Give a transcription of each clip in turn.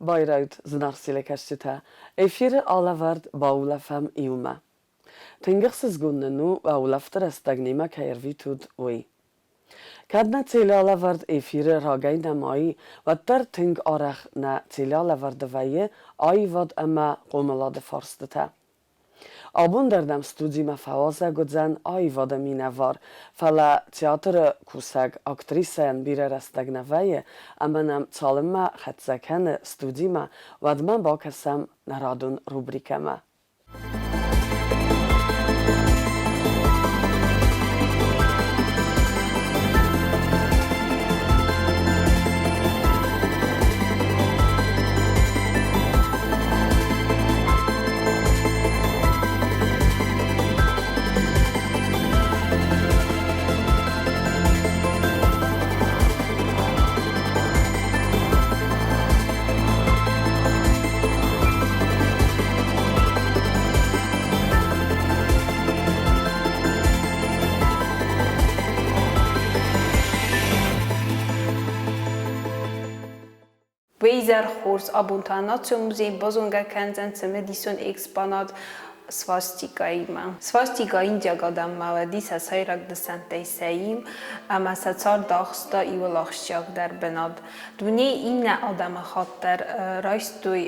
Байрайут, зынаргъ телекӕсджытӕ! Эфиры алӕвӕрд баулӕфӕм иумӕ. Тынг ӕхсызгон нын у, уӕ улӕфты рӕстӕг немӕ кӕй ӕрвитут, уый. Кӕд нӕ телеалӕвӕрд эфиры рагӕй нӕма и, уӕддӕр тынг арӕх нӕ телеалӕвӕрды вӕййы аивад ӕмӕ хъомылады фарстытӕ. Абон дӕр нӕм студимӕ фӕуазӕг уыдзӕн аивады минӕвар, фӕлӕ театры кусӕг актрисӕйӕн бирӕ рӕстӕг нӕ вӕййы ӕмӕ нӕм цалынмӕ хӕццӕ кӕны студимӕ, уӕдмӕ бакӕсӕм нӕ радон рубрикӕмӕ. Уе хорз, абон та Национ музей базонгӕ кӕндзӕн цымыдисон экспонат свастикаимӕ. Свастика индиаг адӕммӕ уыди сӕ сӕйраг нысӕнттӕй сӕ иу ӕмӕ сӕ цард ахста иуыл ахсджиагдӕр бынат. Дунейы иннӕ адӕмыхатт дӕр райстой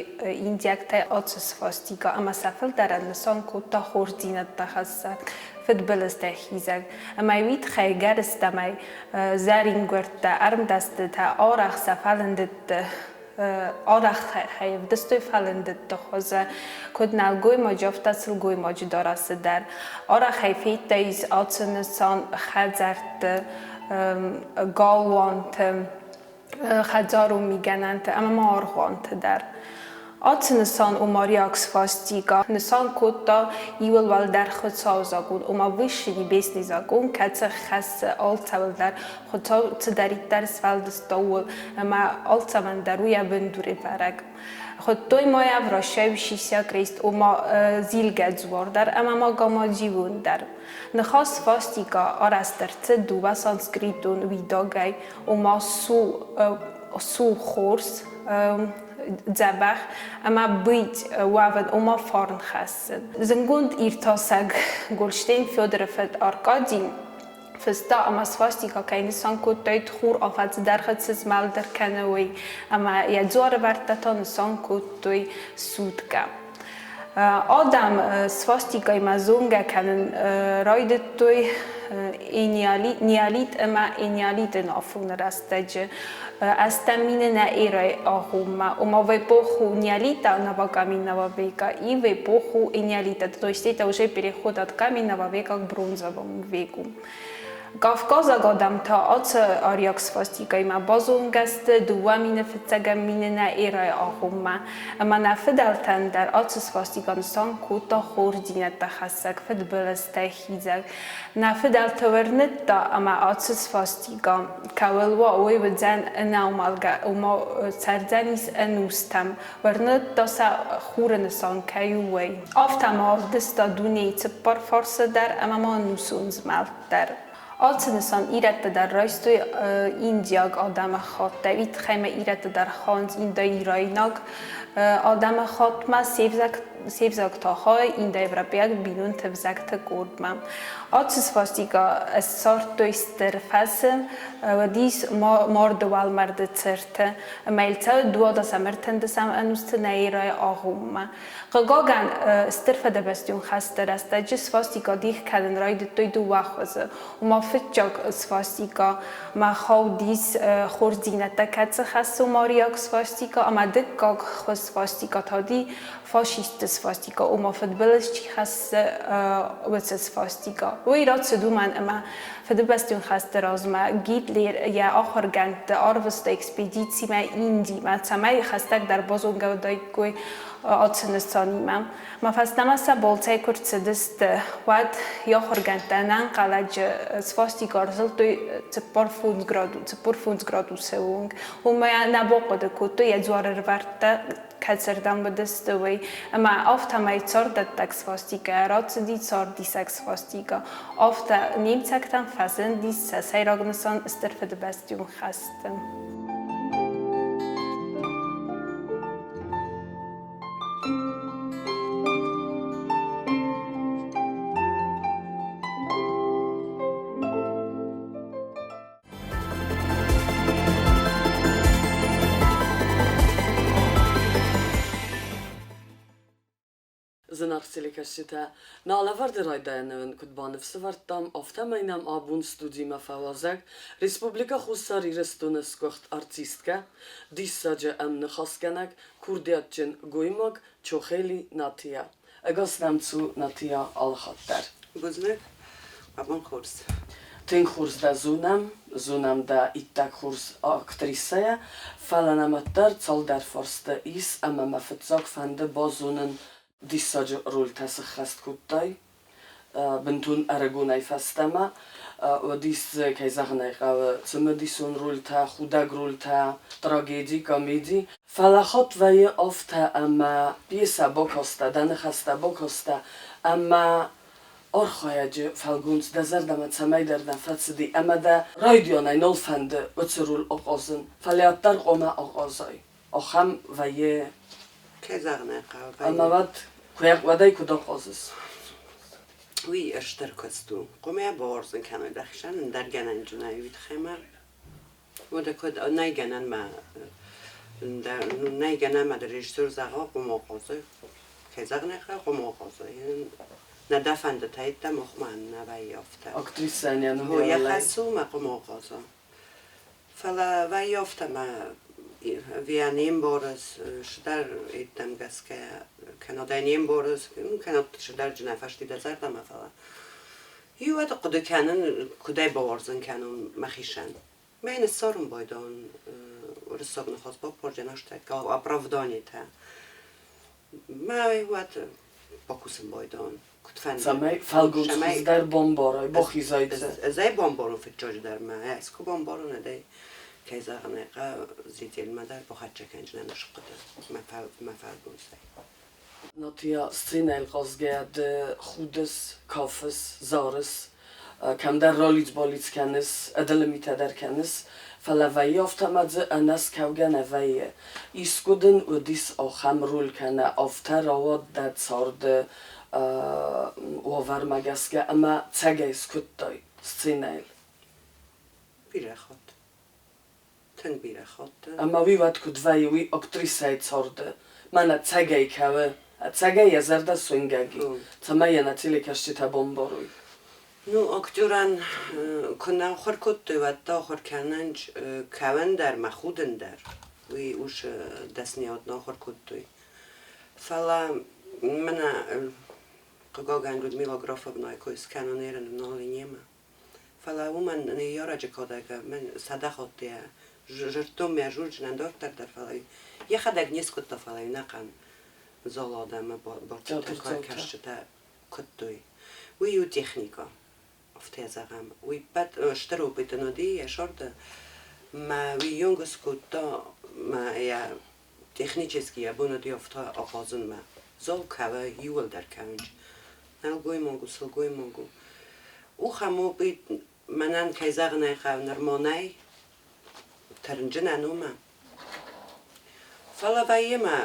индиӕгтӕй ацы свастика ӕмӕ сӕ фылдӕрӕн нысан кодта хорздзинӕдтӕ хӕссӕг, фыдбылызтӕ хизӕг. Ӕмӕ уый тыххӕй гӕрыстӕмӕй зӕрингуырдтӕ, ӕрмдӕстытӕ арӕх сӕ фӕлындыдты арӕх ӕвдыстой фӕлындыдты хуызы, куыд нӕлгоймаджы, афтӕ сылгоймаджы дарӕсы дӕр. Арӕхӕй федтаис ацы нысан хӕдзӕртты, галуанты, хӕдзарон мигӕнӕнты ӕмӕ ма аргъуанты дӕр. Ацы нысан у Мариаг свастика. Нысан кодта иуыл уӕлдӕр Хуыцауы закъон, ома высший небесный закъон, кӕцы хӕссы алцӕуыл дӕр, Хуыцау цыдӕриддӕр сфӕлдыста, ууыл, ӕмӕ алцӕмӕн дӕр у йӕ бындурӕвӕрӕг. Хуыдтой ма йӕ Вращающийся крест, ома зилгӕ дзуар дӕр ӕмӕ ма гамаджион дӕр. Ныхас свастика арӕзт ӕрцыд дыууӕ санскритон уидагӕй, ома су, су хорз, дзӕбӕх ӕмӕ быть уӕвын, ома фарн хӕссын. Зынгонд иртасӕг Гольштейн Федоры фыд Аркадий фыста ӕмӕ свастика кӕй нысан кодтаид хур афӕдзы дӕргъы цы змӕлд ӕркӕны, уый, ӕмӕ йӕ дзуарӕвӕрдтӕ та нысан кодтой суткӕ. Адӕм свастикаимӕ зонгӕ кӕнын райдыдтой неолит ӕмӕ энеолиты афоны рӕстӕджы. Ӕстӕм мины нӕ эрӕйы агъоммӕ, ома в эпоху неолита новокаменного века и в эпоху энеолита, то есть это уже переход от каменного века к бронзовому веку. Кавказаг адӕмтӕ ацы ариаг свастикӕимӕ базонгӕ сты 2000 фыццӕгӕм мины нӕ эрӕйы агъоммӕ. Ӕмӕ нӕ фыдӕлтӕн дӕр ацы свастика нысан кодта хорздзинӕдтӕ хӕссӕг, фыдбылызтӕ хизӕг. Нӕ фыдӕлты уырныдта, ӕмӕ ацы свастика кӕуыл уа, уый уыдзӕн ӕнӕумӕлгӕ, ома цӕрдзӕнис ӕнустӕм. Уырныдта сӕ хуры нысан кӕй у, уый. Афтӕ ма ӕвдыста дунейы цыппар фарсы дӕр ӕмӕ ма ӕнусон змӕлд дӕр. Ацы нысан ирӕттӕ дӕр райстой индиаг адӕмыхаттӕй, уый тыххӕй ма ирӕттӕ дӕр хауынц индоирайнаг адӕмыхаттмӕ, се взаг се взаг та хауы индоевропейаг бинонты взӕгты къордмӕ. Ацы свастика ссардтой стыр фӕзы, уыдис марды уӕлмӕрды цырты. Ӕмӕ йыл цӕуы дуадӕсӕм ӕртындӕсӕм ӕнусты нӕ эрӕйы агъоммӕ. Хъыгагӕн, Стыр Фыдыбӕстӕйон хӕсты рӕстӕджы свастика дих кӕнын райдыдтой дыууӕ хуызы. Ома фыццаг свастикамӕ хаудис хорздзинӕдтӕ кӕцы хӕссы мариаг свастика, ӕмӕ дыккаг хуыз свастика та уыди фашистты свастика, ома фыдбылыз чи хӕссы, уыцы свастика. Уый рацыд уымӕн, ӕмӕ Фыдыбӕстӕйон хӕсты размӕ Гитлер йӕ ахуыргӕндты арвыста экспедицимӕ Индимӕ, цӕмӕй хӕстӕгдӕр базонгӕ уыдаиккой ацы нысанимӕ. Мӕ фӕстӕмӕ сӕ балцӕй куы рцыдысты, уӕд йӕ ахуыргӕндтӕ ӕнӕнхъӕлӕджы свастика ӕрзылдтой 45 градусы онг. Уымӕ нӕ бахъуыды кодтой йӕ дзуарӕрвӕрдтӕ кӕцырдӕм уыдысты, уый. Ӕмӕ афтӕмӕй царддӕттӕг свастикӕ рацыди цардисӕг свастикӕ. Афтӕ немыцӕгтӕн фӕзындис сӕ сӕйраг нысан Стыр Фыдыбӕстӕйон хӕсты. Зынаргъ телекӕсджытӕ, нӕ алӕвӕрды райдайӕны уын куыд баныфсӕвӕрдтам, афтӕмӕй нӕм абон студимӕ фӕуазӕг Республикӕ Хуссар Ирыстоны сгуыхт артисткӕ, диссаджы ӕмныхасгӕнӕг, курдиатджын гоймаг Чохели Натия. Ӕгас нӕм цу, Натия, алыхатт дӕр. Бузныг. Абон хорз. Тынг хорз дӕ зонӕм, зонӕм дӕ иттӕг хорз актрисӕйӕ, фӕлӕ нӕм уӕддӕр цалдӕр фарсты ис ӕмӕ мӕ фыццаг фӕнды базонын, диссаджы рольтӕ сыххӕст кодтай бынтон ӕрыгонӕй фӕстӕмӕ. Уыдис дзы, кӕй зӕгъын ӕй хъӕуы, цымыдисон рольтӕ, худӕг рольтӕ, трагеди, комеди. Фӕлӕ хатт вӕййы афтӕ, ӕмӕ пьесӕ бакастӕ, дӕ ныхӕстӕ бакастӕ ӕмӕ архайӕджы фӕлгонц дӕ зӕрдӕмӕ цӕмӕйдӕр нӕ фӕцыди ӕмӕ дӕ райдианӕй нал фӕнды уыцы роль ахъазын, фӕлӕ уӕддӕр хъуамӕ ахъазай. Ахӕм вӕййы. Кӕй зӕгъын ӕй хъӕуы, Ӕмӕ уӕд уӕдӕй куыд ахъазыс? Уый стыр куыст у. Хъуамӕ бауарзын кӕной дӕхицӕн ӕндӕр гӕнӕнджынӕй, уый тыххӕй ма Уӕдӕ куыд нӕй гӕнӕн ма нӕй гӕнӕн ма режиссер зӕгъа хъуымохъозы. Кӕй зӕгъын ӕй хъӕуы, хъуымохъозы. Нӕ дӕ фӕндыдтаид мохмӕ нӕ вӕййы афтӕ. Актрисӕн йӕ Хо йӕ хӕс у мӕ хъуымохъозы. Фӕлӕ вӕййы афтӕ мӕ виа не мбарыс, сыдӕр еттӕм гӕсгӕ, кӕнӕ дӕ не мбарыс, кӕнӕ сыдӕрджынӕй фӕсти дӕ зӕрдӕмӕ, фӕлӕ иу уӕд хъуыды кӕнын, куыд ӕй бауарзын кӕнон мӕхицӕн. Мӕ ныссарын байдайон уырыссаг ныхас баппарджын оправданитӕ. Мӕ уӕд бакусын байдайон, куыд фӕнды. Цӕмӕй фӕлгонц хуыздӕр бамбарай, бахизай дзы. Ӕз ӕй бамбарон фыццаджыдӕр мӕ ӕз куы бамбарон, ӕдӕй, кӕй зӕгъын ӕй хъӕуы, зителмӕ дӕр бахӕццӕ кӕнджынӕн схъуыды мӕ фӕлгонцӕй. Натия, сценӕйыл хъазгӕйӕ ды худыс, кафыс, зарыс, кӕмдӕр ралидз-балидз кӕныс, ӕдылы митӕ дӕр кӕныс, фӕлӕ вӕййы афтӕ ӕмӕ дзы ӕнӕскӕугӕ нӕ вӕййы. Искуы дын уыдис ахӕм роль кӕнӕ афтӕ рауад дӕ царды уавӕрмӕ гӕсгӕ ӕмӕ цӕгӕй скуыдтай сценӕйыл? Бирӕ хатт. Тынг бирӕ хатт. Ӕмӕ уый уӕд куыд вӕййы, уый актрисӕйы царды? Мӕнӕ цӕгӕй кӕуы, ӕцӕгӕй йӕ зӕрдӕ суынгӕг и, цӕмӕй йӕ нӕ телекӕсджытӕ бамбарой. Ну, актерӕн куы нӕ ахуыр кодтой, уӕд та ахуыр кӕнӕн кӕуын дӕр мӕ худын дӕр. Уый ус дӕсныйад нӕ ахуыр кодтой. Фӕлӕ мӕнӕ, хъыгагӕн, Людмила Графовнайы кой скӕнон ерын нал и немӕ. Фӕлӕ уымӕн ныййарӕджы кадӕг мӕн сӕдӕхатты зыдтон мӕ зурджынӕн дарддӕр дӕр, фӕлӕ йӕхӕдӕг не скуыдта, фӕлӕ ӕнӕхъӕн зал адӕмы бадтытӕ, кӕсджытӕ куыдтой. Уый у техникӕ, афтӕ зӕгъӕм. Уый ппӕт стыр опыт ын уыди йӕ сӕрды. Мӕ уый онг скодта мӕ йӕ технически йӕ бон уыди афтӕ ахъазынмӕ. Зал кӕуы, иууылдӕр кӕуынц. Нӕлгоймаг у, сылгоймаг у. Ухӕм у, мӕнӕн кӕй зӕгъын ӕй хъӕуы, нырма нӕй, тӕрынджынӕн у мӕ. Фӕлӕ вӕййы мӕ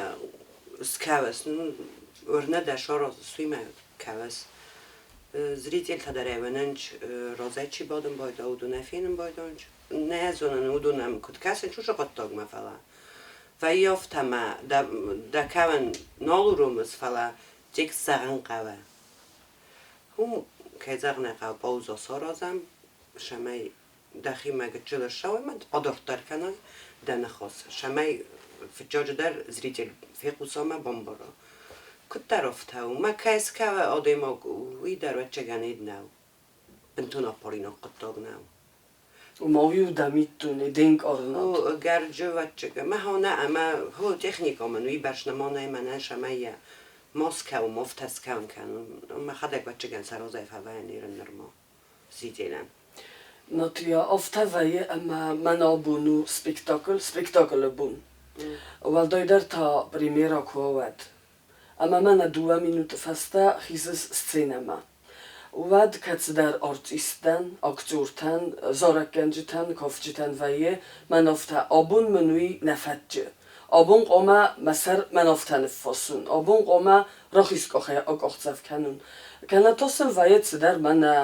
скӕуыс, уырны дӕ саразыс, уый мӕ кӕуыс. Зрительтӕ дӕр ӕвӕнӕнч разӕй чи бадын байдаа, уыдон ӕй фенын байдайынц. Нӕ зонын, уыдон ӕм куыд кӕсынц уыцы хъуыддагмӕ, фӕлӕ вӕййы афтӕ мӕ дӕ кӕуын нал уромыс, фӕлӕ текст зӕгъын хъӕуы. Уым, кӕй зӕгъын ӕй хъӕуы, пауза саразӕм, цӕмӕй дӕхимӕ гыццыл ссӕуай ӕмӕ адарддӕр кӕнай дӕ ныхас, цӕмӕй фыццаджыдӕр зритель фехъуса ӕмӕ бамбара. Куыддӕр афтӕ у. Мӕ кӕй скӕуа адӕймаг, уый дӕр ӕвӕццӕгӕн нӕу. Бынтон аппаринаг хъуыддаг нӕу. Уымӕ-иу дӕ миддуне де нкъарынад. О, гӕрджы Мӕ хонӕ ӕмӕ хо техникумӕн уыйбӕрц нӕма нӕй мӕнӕн сӕмӕй йӕ ма скӕуын, ма афтӕ скӕуын кӕнын. Мӕхӕдӕг ӕвӕццӕгӕн сӕ розӕй фӕвӕййын ирын нырма зиделӕн. Натия, афтӕ вӕййы ӕмӕ мӕн абон у спектакль, спектаклы бон. Уӕлдайдӕр та премьерӕ куы уа, уӕд. Ӕмӕ мӕнӕ дыууӕ минуты фӕстӕ хизыс сценӕмӕ. Уӕд кӕцыдӕр артисттӕн, актертӕн, зарӕггӕнджытӕн, кафджытӕн вӕййы, мӕн афтӕ, абон мын уый нӕ фӕтчы. Абон хъуамӕ мӕ сӕр мӕн афтӕ ныффасун, абон хъуамӕ рахиз къахӕй акъахдзӕф кӕнун. Кӕнӕ та сын вӕййы цыдӕр мӕнӕ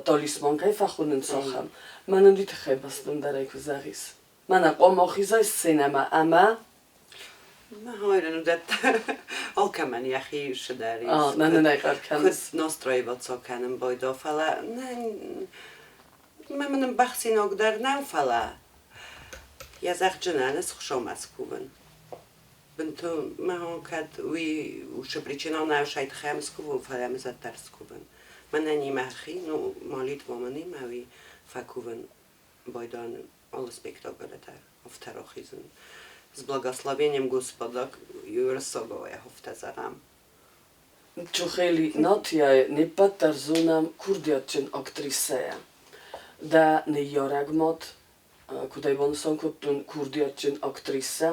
талисман кӕй фӕхонынц, ахӕм. Мӕнӕн уый тыххӕй бӕстондӕрӕй куы зӕгъис. Мӕнӕ хъуамӕ ахизай сценӕмӕ ӕмӕ. Мӕ уыдӕттӕ алкӕмӕн йӕхи цыдӕр ис. Нӕ нын ӕй хъӕр кӕныс. Куыд настраиваться кӕнын байдо, фӕлӕ нӕ, мӕ мын ӕмбӕхсинаг дӕр нӕу, фӕлӕ йӕ зӕгъджынӕн ӕз Хуыцаумӕ скувын. Бынтон мӕ кӕд уый уыцы причина нӕу, сай тыххӕй ӕм скувон, фӕлӕ ӕм ӕз скувын. Мӕнӕн и мӕхи, ну, молитва мын и мӕ уый фӕкувын байдан алы спектаклы дӕр афтӕ рахизын. С благословением Господа уырыссагау афтӕ зӕгъӕм. Чухели Натияйы не ппӕт дӕр зонӕм курдиатджын актрисӕйӕ. Дӕ ныййарӕг мад, куыд ӕй банысан кодтон, курдиатджын актрисӕ,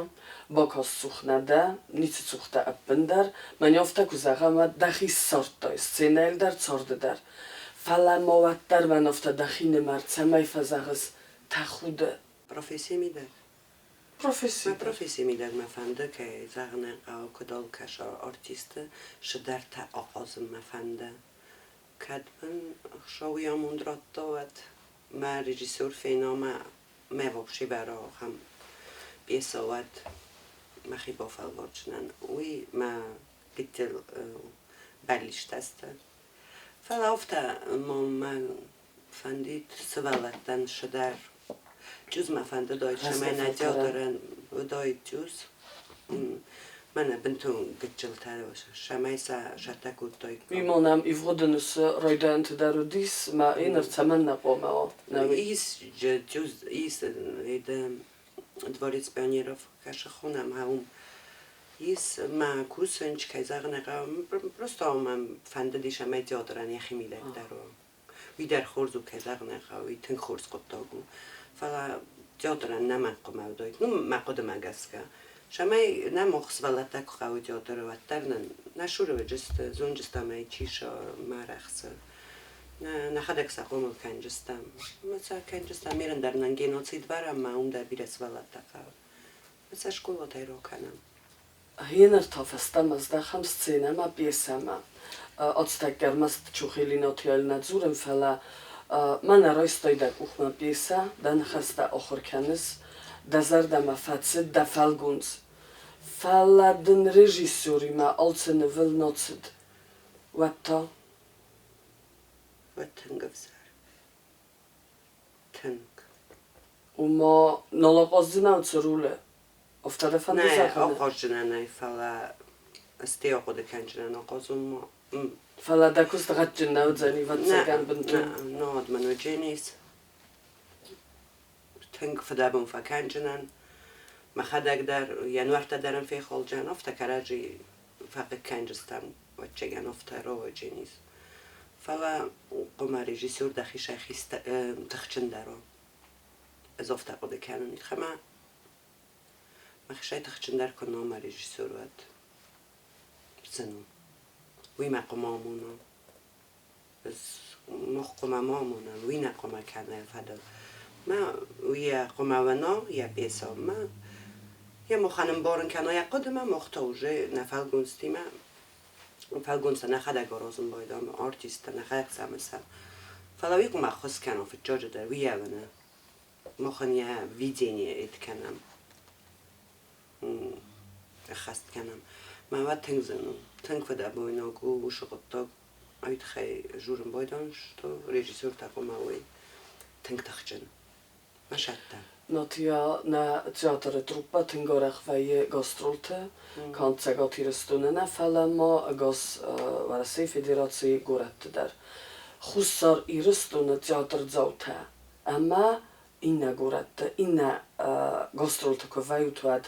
бакастцух нӕ дӕ, ницы цух дӕ ӕппындӕр. Мӕн афтӕ куы зӕгъӕм, уӕд дӕхи ссардтай сценӕйыл дӕр, царды дӕр. Фӕлӕ ма уӕддӕр мӕн афтӕ дӕхинымӕр цӕмӕй фӕзӕгъыс, тӕхуды. Професси мидӕг. Професси. Мӕ професси мидӕг мӕ фӕнды, кӕй зӕгъын ӕй хъӕуы, куыд алкӕса артисты, цыдӕртӕ ахъазын мӕ фӕнды. Кӕд мын Хуыцауы амонд радта, уӕд мӕ режиссер фена мӕ мӕ вообще бӕрӕг ахӕм пьесӕ, уӕд мӕхи бафӕлвардзынӕн. Уый мӕ гыццыл бӕллицтӕ сты. Фӕлӕ афтӕ мӕ фӕндид сывӕллӕттӕн цыдӕр. Чуз мӕ фӕндыдаид, цӕмӕй нӕ театрӕн уыдаид чуз. Мӕнӕ бынтон гыццылтӕ, цӕмӕй сӕ сӕттӕ кодтаиккам. Уый ма нӕм ивгъуыды нысы райдайӕнты дӕр уыдис, мӕ ныр цӕмӕннӕ хъуамӕ уа? Ис, чуз, ис, это дворец пионеров кӕсы хонӕм уым. Ис мӕ кусынч, кӕй зӕгъын ӕй хъӕуы, просто мӕм фӕндыдис ӕмӕ театрӕн йӕхи мидӕг дӕр уа. Уый дӕр хорз у, кӕй зӕгъын ӕй хъӕуы, уый тынг хорз хъуыддаг у. Фӕлӕ театрӕн нӕма хъуамӕ уыдаид, ну, мӕ хъуыдымӕ гӕсгӕ. Цӕмӕй нӕ мах сывӕллӕттӕ куы хъӕуы театры, уӕддӕр нын нӕ сурӕджысты, зонджыстӕм ӕй чи сӕ арӕхсы. Нӕхӕдӕг сӕ хъомыл кӕнджыстӕм. Ӕмӕ сӕ кӕнджыстӕм ирын дӕр нын геноцид вӕрӕм, ӕмӕ уым дӕр бирӕ сывӕллӕттӕ хъӕуы. Ӕмӕ сӕ скъолатӕй ракӕнӕм. Гъеныр та фӕстӕмӕ здӕхӕм сценӕмӕ, пьесӕмӕ. Ацтӕккӕ ӕрмӕст Чухели Натияйыл нӕ дзурӕм, фӕлӕ мӕнӕ райстай дӕ къухмӕ пьесӕ, дӕ ныхӕстӕ ахуыр кӕныс, дӕ зӕрдӕмӕ фӕцыд дӕ фӕлгонц. Фӕлӕ дын режиссеримӕ алцы нывыл нӕ цыд. Уӕд та? Уӕд тынг ӕвзӕр. Тынг. Ома, нал ахъаздзынӕ цы рулы? Афтӕ дӕ фӕнды Нӕ, зӕгъын? ахъаздзынӕн ӕй, фӕлӕ ӕз ахъуыды кӕндзынӕн ахъазынмӕ. Фӕлӕ дӕ куыст гъӕдджын нӕ уыдзӕни, ӕвӕццӕгӕн, бынтон. Нӕ, нӕ, мӕн уыдзӕнис. Тынг фыдӕбон фӕкӕндзынӕн. Мӕхӕдӕг дӕр йӕ нуӕрттӕ дӕр ын фехалдзӕн, афтӕ кӕрӕдзи фӕхъыг кӕндзыстӕм, ӕвӕццӕгӕн, афтӕ рауайдзӕнис. Фӕлӕ хъуамӕ режиссер дӕхицӕй тыхджындӕр у. Ӕз афтӕ хъуыды кӕнын, ӕмӕ мӕхицӕй тыхджындӕр куы нӕ мӕ режиссер, уӕд зын у. Уый мӕ хъуамӕ амона. Ӕз мах хъуамӕ ма амонӕм, уый нӕ хъуамӕ кӕна йӕ фӕдыл. Мӕ уый йӕ хъуамӕ уӕна, йӕ пьесӕ. Мӕ йӕ махӕн ӕмбарын кӕна йӕ хъуыдымӕ, мах та уже нӕ фӕлгонцтимӕ фӕлгонцтӕ нӕхӕдӕг аразын байдам, артисттӕ нӕхӕдӕг сӕ мысӕм. Фӕлӕ уый хъуамӕ ӕххуыс кӕна фыццаджыдӕр, уый йӕ уыны. Махӕн йӕ видение эд кӕнӕм, ӕххӕст кӕнӕм. Мӕ уӕд тынг зын у, тынг фыдӕбойнаг у уыцы хъуыддаг. Уый тыххӕй журын байдам, что режиссертӕ хъуамӕ уой тынг тыхджын. Мӕ сӕттӕ. Натия, нӕ театры труппӕ тынг арӕх вӕййы гастролты, канд Цӕгат Ирыстоны нӕ, фӕлӕ ма ӕгас Уӕрӕсейы Федерацийы горӕтты дӕр. Хуссар Ирыстоны театрдзаутӕ ӕмӕ иннӕ горӕтты, иннӕ гастролты куы вӕййут, уӕд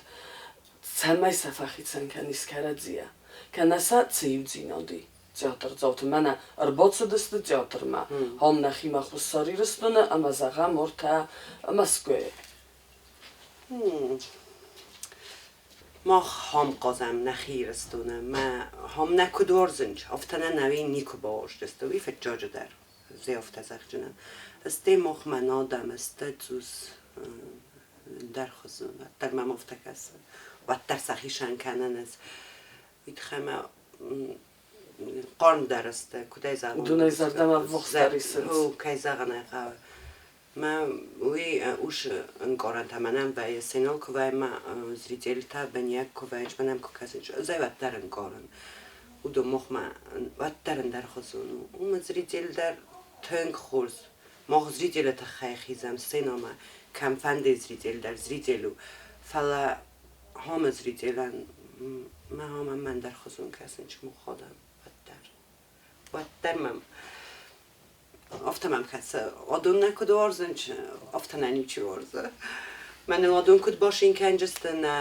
цӕмӕй сӕ фӕхицӕн кӕнис кӕрӕдзийӕ? Кӕнӕ сӕ цы иудзинад и? Театрдзауты мӕнӕ ӕрбацыдысты театрмӕ, ам нӕхимӕ Хуссар Ирыстоны ӕмӕ зӕгъӕм ортӕ Мӕскуыйы. Мах хам хъазӕм нӕхи Ирыстоны, мӕ хам нӕ куыд уарзынц, афтӕ нӕ нӕуи никуы бауарздзысты, уый фыццаджыдӕр, зе афтӕ зӕгъджынӕн. Стӕй махмӕ нӕ адӕм сты цъус ӕндӕр хуызы, уӕддӕр мӕм афтӕ кӕсы, уӕддӕр сӕхицӕн кӕнын ӕз. Уый тыххӕй мӕ хъармдӕр сты, куыдӕй зӕгъон. Дунейы зӕрдӕмӕ ӕввахсдӕр исынц. Кӕй зӕгъын ӕй хъӕуы. Мӕ уый ус ӕнкъарӕнтӕ мӕнӕн вӕййы, сценӕйыл куы вӕййы мӕ зрителтӕ бынӕг куы вӕййынц, мӕнӕн куы кӕсынц, ӕз ӕй уӕддӕр ӕнкъарын. Уыдон махмӕ уӕддӕр ӕндӕрхуызон у. Уымӕ зритель дӕр тынг хорз. Мах зрителы тыххӕй хизӕм сценӕмӕ, кӕмфӕнды зритель дӕр зритель у. Фӕлӕ хомы зрителӕн мӕ хомӕ ӕндӕрхуызон кӕсын чмуходӕн уӕддӕр. Уӕддӕр мӕм афтӕ мӕм кӕсы, адон нӕ куыд уарзынц, афтӕ нӕ ничи уарзы. Мӕныл адон куыд башин кӕнджысты нӕ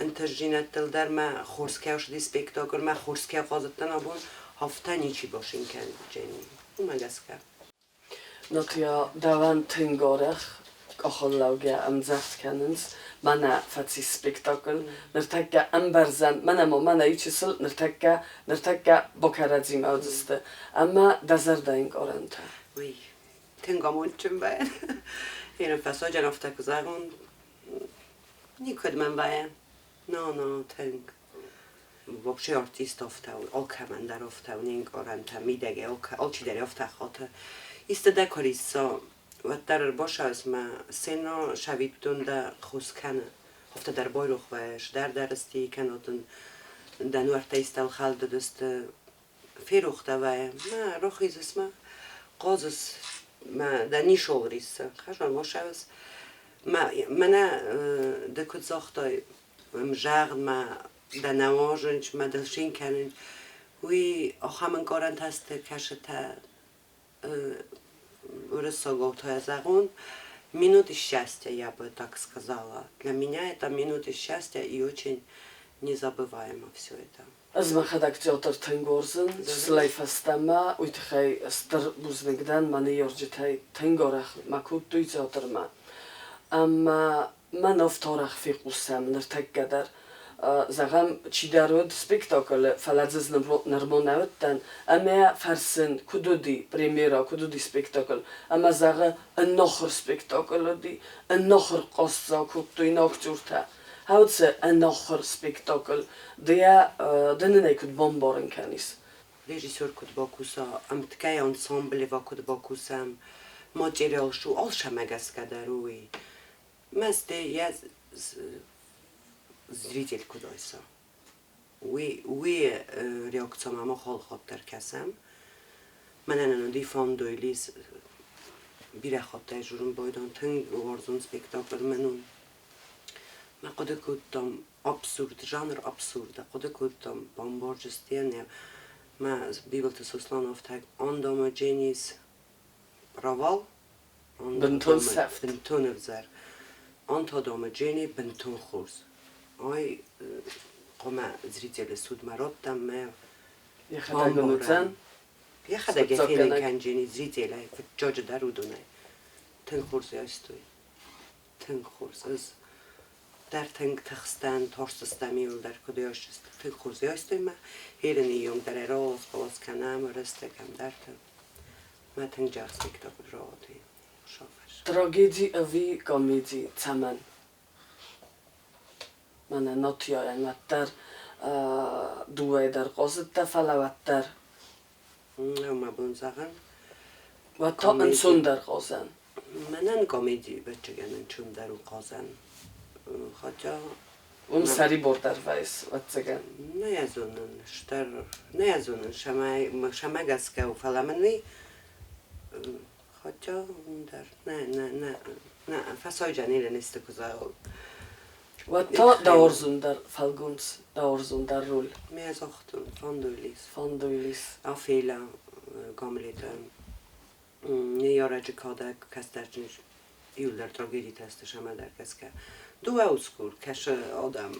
ӕнтыстдзинӕдтыл дӕр мӕ хорз кӕсыди спектакль, мӕ хорз кӕй хъазыдтӕн абон, афтӕ ничи башин кӕнджени. Уымӕ гӕсгӕ. Натиа, дӕуӕн тынг арӕх къахыллӕугӕ ӕмдзӕгъд кӕнынц, мӕнӕ фӕцис спектакль, ныртӕккӕ ӕмбӕрзӕн, мӕнӕ ма мӕнӕ иучысыл ныртӕккӕ, ныртӕккӕ бакӕрӕдзимӕ уыдзысты ӕмӕ дӕ зӕрдӕйы ӕнкъарӕнтӕ. Уый тынг амондджын вӕййын. Én фӕсаджан афтӕ куы зӕгъон, никуыд мӕм вӕййы. Но, но, тынг. Вообще артист афтӕ у, алкӕмӕн дӕр афтӕ у, не нкъарӕнтӕ мидӕгӕй алчидӕр афтӕ хаты. Исты дӕ куы рисса, уӕддӕр ӕрбасӕуыс мӕ сцена сӕвиттон дӕ хос кӕны. Афтӕ дӕр байрох вӕййыс, дардӕр сты кӕнӕ дын дӕ нуӕрттӕ истӕуыл хӕлд уыдысты, ферох дӕ вӕййы. Мӕ рохизыс мӕ, хъазыс мӕ дӕ нишол риссы. Хӕзан басӕуыс. Мӕ мӕнӕ ды куыд загътай, зӕгъ-ма, дӕ нӕ уарзынц, мӕ дыл цин кӕнынц, уый ахӕм ӕнкъарӕнтӕ сты, кӕсытӕ уырыссагау та зӕгъон, минуты счастья, я бы так сказала. Для меня это минуты счастья и очень незабываемо все это. Ӕз мӕхӕдӕг театр тынг уарзын, чысылӕй фӕстӕмӕ, уый тыххӕй стыр бузныг дӕн мӕ ныййарджытӕй, тынг арӕх мӕ кодтой театрмӕ. Ӕмӕ мӕн афтӕ арӕх фехъусӕм ныртӕккӕ дӕр. Зӕгъӕм, чидӕр уыд спектаклы, фӕлӕ дзы нырма нӕ уыдтӕн, ӕмӕ фӕрсын, куыд уыди премьерӕ, куыд уыди спектакль. Ӕмӕ зӕгъы, ӕнахуыр спектакль уыди, ӕнахуыр хъасдзау кодтой нӕ актертӕ. Хауцы ӕнахуыр спектакль, ды йӕ ды нын ӕй куыд бамбарын кӕнис? Режиссер куыд бакуса, ӕмткӕй ансамблы куыд бакусӕм, материал шу алцӕмӕ гӕсгӕ дӕр уый. Мӕсты йӕ зритель куыд айса. Уый реакциямӕ мах алхатт дӕр кӕсӕм. Мӕнӕн ын уыди фӕндойлис бирӕ хаттӕй журын байдон тынг уарзон спектакль мӕн у. Мӕ хъуыды кодтам абсурд, жанр абсурда, хъуыды кодтам бамбарджыстӕн мӕ Бибылты Сослан афтӕ андома Дженис провал, Бынтон сӕфт. Бынтон ӕвзӕр. Антодома Джени бынтон хорз. Ай хъуамӕ зрители судмӕ радтам мӕ Йӕхӕдӕг ын уыдзӕн? Йӕхӕдӕг йӕ фенын кӕнджени зрителӕй, фыццаджы дӕр уыдонӕй. Тынг хорз райстой. Тынг хорз. Ӕз дӕр тынг тыхстӕн, тарстыстӕм иуылдӕр куыд райсдзысты. Тынг хорз райстой мӕ. Херын июнг дӕр ӕралас-балас кӕнӕм, рӕстӕг ӕндӕртӕ. Мӕ тынг джаг спектакль рауади. Трагеди ӕви комеди цӕмӕн? Мӕнӕ Нотиайӕн уӕддӕр дыууӕйы дӕр хъазыдтӕ, фӕлӕ уӕддӕр. Мӕ бон зӕгъӕн. Уӕд та ӕнцондӕр хъазӕн. Мӕнӕн комеди ӕвӕццӕгӕн ӕнцондӕр у хъазӕн. Хотя Уым сӕрибордӕр вӕййыс, ӕвӕццӕгӕн. Нӕ зонын, стӕр нӕ зонын, сӕмӕ гӕсгӕ у, фӕлӕ мын уый хотя дӕр нӕ, нӕ, нӕ, нӕ, фӕсайджан елен исты куы зӕгъон. Уӕд та дӕ уарзондӕр фӕлгонц, дӕ уарзондӕр роль? Мӕ загътон, Фандойлис. Фандойлис. Афеля Гамлеты ныййарӕджы кадӕг кӕстӕрджын иуылдӕр трагедитӕ сты сӕмӕдӕр гӕсгӕ. Дыууӕ усгур кӕсы адӕм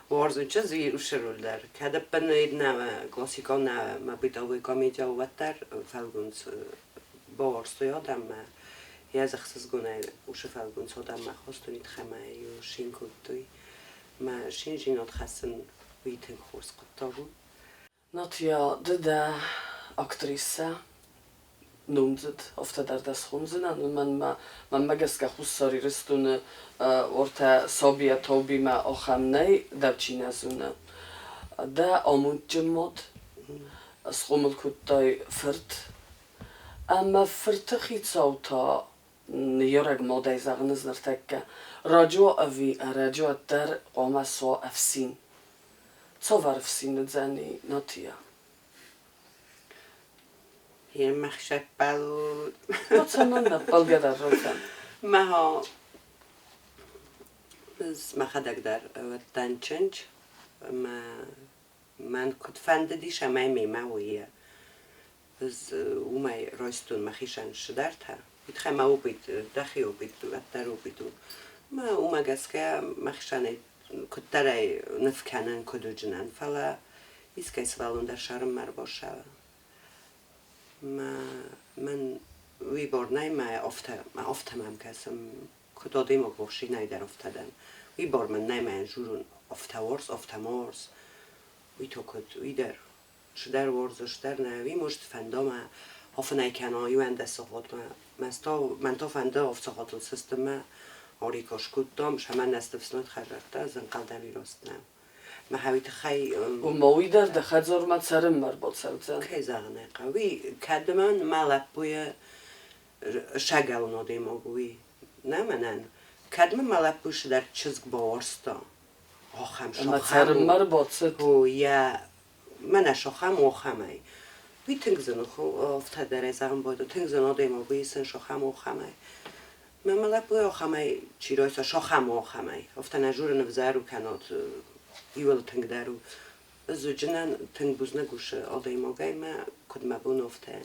уарзын чызг усы роль дӕр. Кӕд ӕппын нӕ классикон нӕ мӕ бытовой комедия у, уӕддӕр фӕлгонц бауарзтой адӕммӕ. Йӕ ӕхсызгонӕй усы фӕлгонц адӕммӕ хастой, тыхӕмӕ иу шин кодтой. Мӕ шинзинад хӕссын уый тынг хорз хъуыддаг у. Натиа, ды дӕ актрисӕ, номдзыд, афтӕ дӕр дӕ схондзынӕн, уымӕн мӕнмӕ гӕсгӕ Хуссар Ирыстоны ортӕ сабийӕ таубимӕ ахӕм нӕй, дӕу чи нӕ зоны. Дӕ амондджын мад схъомыл кодтай фырт, ӕмӕ фырты хицау та Ныййарӕг мадӕй зӕгъынц ныртӕккӕ, раджы уа ӕви ӕрӕджы, уӕддӕр хъуамӕ суа ӕфсин. Цавӕр ӕфсин уыдзӕни Натия? Мӕхсӕппӕлуд. Цӕмӕн ӕппӕлгӕ дӕр ракӕн? Мӕ мӕхӕдӕг дӕр уыдтӕн чындз ӕмӕ мӕн куыд фӕндыдис ӕмӕ мемӕ уый ӕз уымӕй райстон мӕхицӕн цыдӕртӕ. Уый мӕ опыт, дӕхи опыт, уӕддӕр опыт у. Мӕ уымӕ гӕсгӕ мӕхицӕнӕй куыддӕрӕй ныв кӕнын, куыд уыдзынӕн, фӕлӕ искӕй сывӕллон дӕр сӕрынмӕ ӕрбассӕуы. Мӕ мӕн уый бор нӕй, мӕ афтӕ, мӕ афтӕ мӕм кӕсы, куыд адӕймаг вовсе нӕй дӕр афтӕ дӕн. Уый бор мӕн нӕй, мӕ журон афтӕ уарз, афтӕ ма уарз. Уый то куыд, уый дӕр цыдӕр уарзы, цыдӕр нӕ. Уый муст фӕнда мӕ афынӕй кӕна иуӕндӕс сахатмӕ. Мӕн та фӕнды авд сахатыл сыстынмӕ. Арикаш кодтам, сӕмӕн ӕстыфснайд хӕдзӕрттӕ, зынхъӕлдӕм раст нӕу. Мӕ уый тыххӕй Уымӕ уый дӕр дӕ хӕдзармӕ цӕрынмӕ ӕрбацӕудзӕн. Кӕй зӕгъын ӕй хъӕуы, уый кӕд мӕн мӕ лӕппуйы сагӕлон адӕймаг уый нӕ мӕнӕн. Кӕд мын мӕ лӕппу цыдӕр чызг бауарзта, ахӕм Ӕмӕ цӕрынмӕ ӕрбацыд? О, йӕ мӕнӕ сохӕм охӕмӕй. Уый тынг зын у, афтӕ дӕр ӕй зӕгъын байдыдта, тынг зын адӕймаг у исын сохӕм охӕмӕй. Мӕ мӕ лӕппу охӕмӕй чи райса, сохӕм охӕмӕй. Афтӕ нӕ журы нывзӕр у кӕнӕд иуыл тынгдӕр у. Ӕз уыджынӕн тынг бузныг усы адӕймагӕй мӕ куыд мӕ бон афтӕ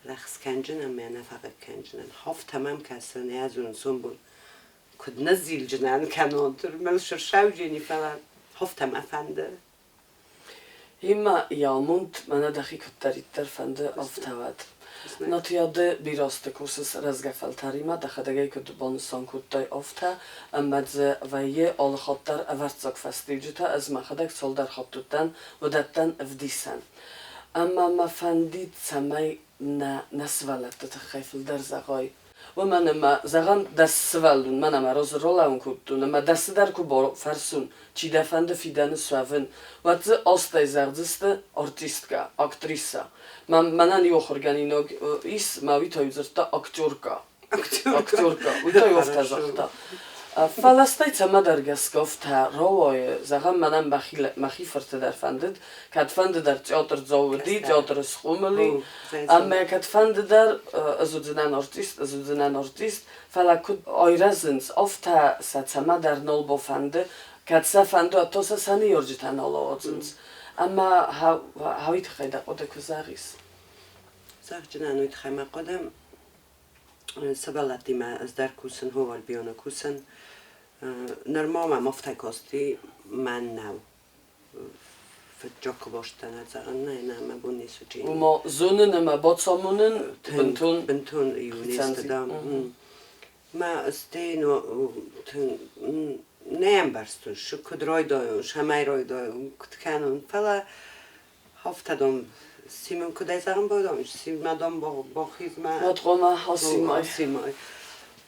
рӕхс кӕнджынӕн мӕ нӕ фӕхъыг кӕнджынӕн. Афтӕ мӕм кӕсы, нӕ зонын сомбон куыд ныззилджынӕн кӕнон, мыл сырсауджени, фӕлӕ афтӕ мӕ фӕнды. Имӕ йӕ амонд мӕнӕ дӕхи куыддӕриддӕр фӕнды, афтӕ уӕд. Натия, ды бирӕ азты кусыс рӕзгӕ фӕлтӕримӕ, дӕхӕдӕг ӕй куыд банысан кодтай, афтӕ, ӕмӕ дзы вӕййы алы хатт дӕр ӕвӕрццаг фӕстиуджытӕ, ӕз мӕхӕдӕг цалдӕр хатт уыдтӕн уыдӕттӕн ӕвдисӕн. Ӕмӕ мӕ фӕндид, цӕмӕй нӕ нӕ сывӕллӕтты тыххӕй фылдӕр зӕгъай. Уымӕн ӕмӕ, зӕгъӕм, дӕ сывӕллон мӕн ӕмӕ розы ролӕуын кодтон ӕмӕ дӕ цыдӕр куы бафӕрсон, чи дӕ фӕнды фидӕны суӕвын, уӕд дзы астӕй зӕгъдзысты артисткӕ, актрисӕ. Мӕнӕн иу ахуыргӕнинаг ис, мӕ уый та-иу дзырдта актеркӕ. Актеркӕ. Уый та-иу афтӕ загъта. Фӕлӕ стӕй цӕмӕдӕр гӕсгӕ афтӕ рауайы, зӕгъӕм, мӕнӕн мӕхи фырты дӕр фӕндыд, кӕдфӕнды дӕр театрдзау уыди, театры схъомыл и, ӕмӕ кӕдфӕнды дӕр ӕз уыдзынӕн артист, ӕз уыдзынӕн артист, фӕлӕ куыд айрӕзынц, афтӕ сӕ цӕмӕдӕр нал бафӕнды, кӕд сӕ фӕнды, уӕд та сӕ сӕ ныййарджытӕ нал ауадзынц. Ӕмӕ уый тыххӕй дӕ хъуыды куы зӕгъис. Зӕгъджынӕн уый тыххӕй мӕ хъуыды сывӕллӕттимӕ ӕз дӕр кусын, хо Альбионы кусын. Нырма мӕм афтӕ касти, мӕн нӕу. Фыццаг куы бастӕн зӕгъын, нӕ, нӕ, мӕ бон ницы уыди. Ома зонын ӕмӕ бацамонын бынтон бынтон иу не сты, да. Мӕ стӕй нӕ ӕмбӕрстон, куыд райдайон, цӕмӕй райдайон, куыд кӕнон, фӕлӕ афтӕ дам, Симон куыдӕй зӕгъын байдайон, Симӕ дам бахизмӕ. Уӕд хъуамӕ Асимай.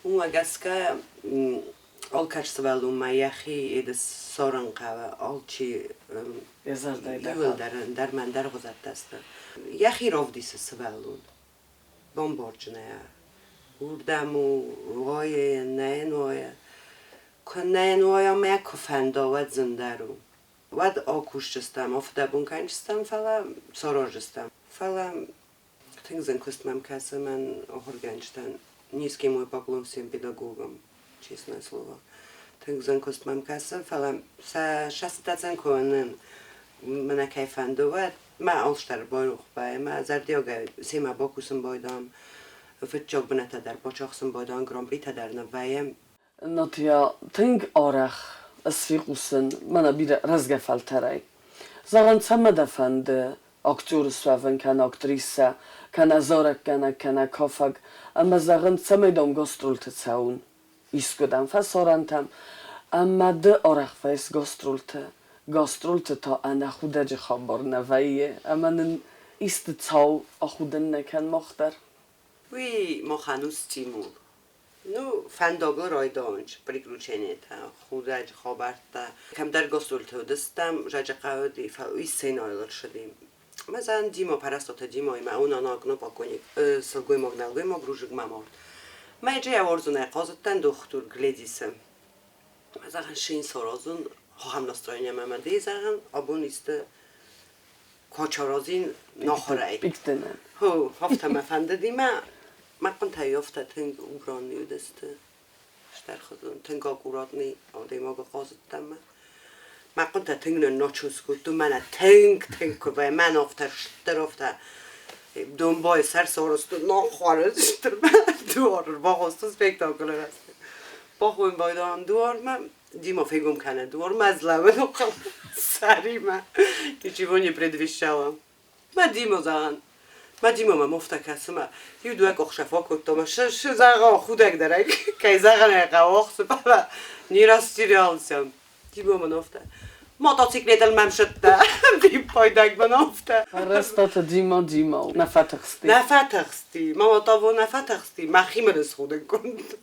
Уымӕ гӕсгӕ алкӕд сывӕллонмӕ йӕхи едыс ссарын хъӕуы, алчи йӕ зӕрдӕйы иуылдӕр ӕндӕр мӕ ӕндӕр хуызӕттӕ сты. Йӕхи равдисы сывӕллон бамбарджынӕй. Уырдӕм у уайы, нӕ йын уайы. Куы нӕ йын уайа мӕ куы фӕнда, уӕд зындӕр у. Уӕд акусдзыстӕм, афтӕбон кӕнджыстӕм, фӕлӕ сараздзыстӕм. Фӕлӕ тынг зын куыст мӕм кӕсы мӕн ахуыргӕнджытӕн. Низкий мой поклон всем педагогам, честное слово. Тынг зын куыст мӕм кӕсы, фӕлӕ сӕ сӕ кӕнын мӕнӕ кӕй фӕнды, уӕд мӕ алцыдӕр байрох бай, мӕ зӕрдиагӕй семӕ бакусын байдам, фыццаг бынӕттӕ дӕр бацахсын байдам, гран-притӕ дӕр ныввӕййӕм. Натия, тынг арӕх ысфехъусын мӕнӕ бирӕ рӕзгӕ фӕлтӕрӕй. Зӕгъӕн, цӕмӕ дӕ фӕнды актер суӕвын кӕнӕ актрисӕ, кӕнӕ зарӕггӕнӕг, кӕнӕ кафӕг, ӕмӕ зӕгъын, цӕмӕй дӕм гастролты цӕуын искуыдӕм фӕсарӕнтӕм, ӕмӕ ды арӕх вӕййыс гастролты. Гастролты та ӕнӕ худӕджы хабар нӕ вӕййы, ӕмӕ нын исты цау ахудын нӕ кӕн мах дӕр. Уый махӕн у стимул. Ну, фӕндагыл райдайынц приключениятӕ, худӕджы хабӕрттӕ. Кӕмдӕр гастролты уыдыстӕм, Зӕджыхъӕуы уый сценӕйыл ӕрцыди. Мӕзӕн Дима, Парастаты Димаимӕ унанаг, ну, покойник, сылгоймаг, нӕлгоймаг ружыгмӕ мард. Ма иджы я хъазыдтӕн дохтур Гледисы. Зӕгъын, шин саразын, ахӕм настроение мӕ ди, зӕгъын, абон исты кочаразин нахуырӕй. Пиктенен. Хо, афтӕ мӕ фӕндыди мӕ мӕ хъуынтӕй афтӕ тынг убранный уыдысты. Стӕрхуызон, тынг аккуратный адӕймагы хъазыдтӕн мӕ. Мӕ хъуынтӕ тынг нынночус кодтон, мӕнӕ тынг-тынг куы вӕййы, мӕн афтӕ стыр афтӕ домбайы сӕр сарӕзтон, нахуары стыр дуар ӕрбахастон спектаклы рӕзты. Бахойын байдайӕм дуармӕ, Дима фегом кӕны дуармӕ, ӕз лӕууын сӕримӕ. Ничего не предвещало. Мӕ Дима зӕгъӕн. Мӕ Дима мӕм афтӕ кӕсы мӕ иу дыууӕ къухсӕф акодта мӕ шы зӕгъа худӕгдӕр ӕй кӕй зӕгъын ӕй хъӕуы ӕхсы, фӕлӕ не растерялся. Дима мын афтӕ мотоциклетыл мӕм сыдтӕ, виппайдаг мын афтӕ. Арӕзтаты Дима Дима у. Нӕ фӕтыхсти. Нӕ фӕтыхсти. Мама того нӕ фӕтыхсти. Мӕхи мын ысхудын кодта.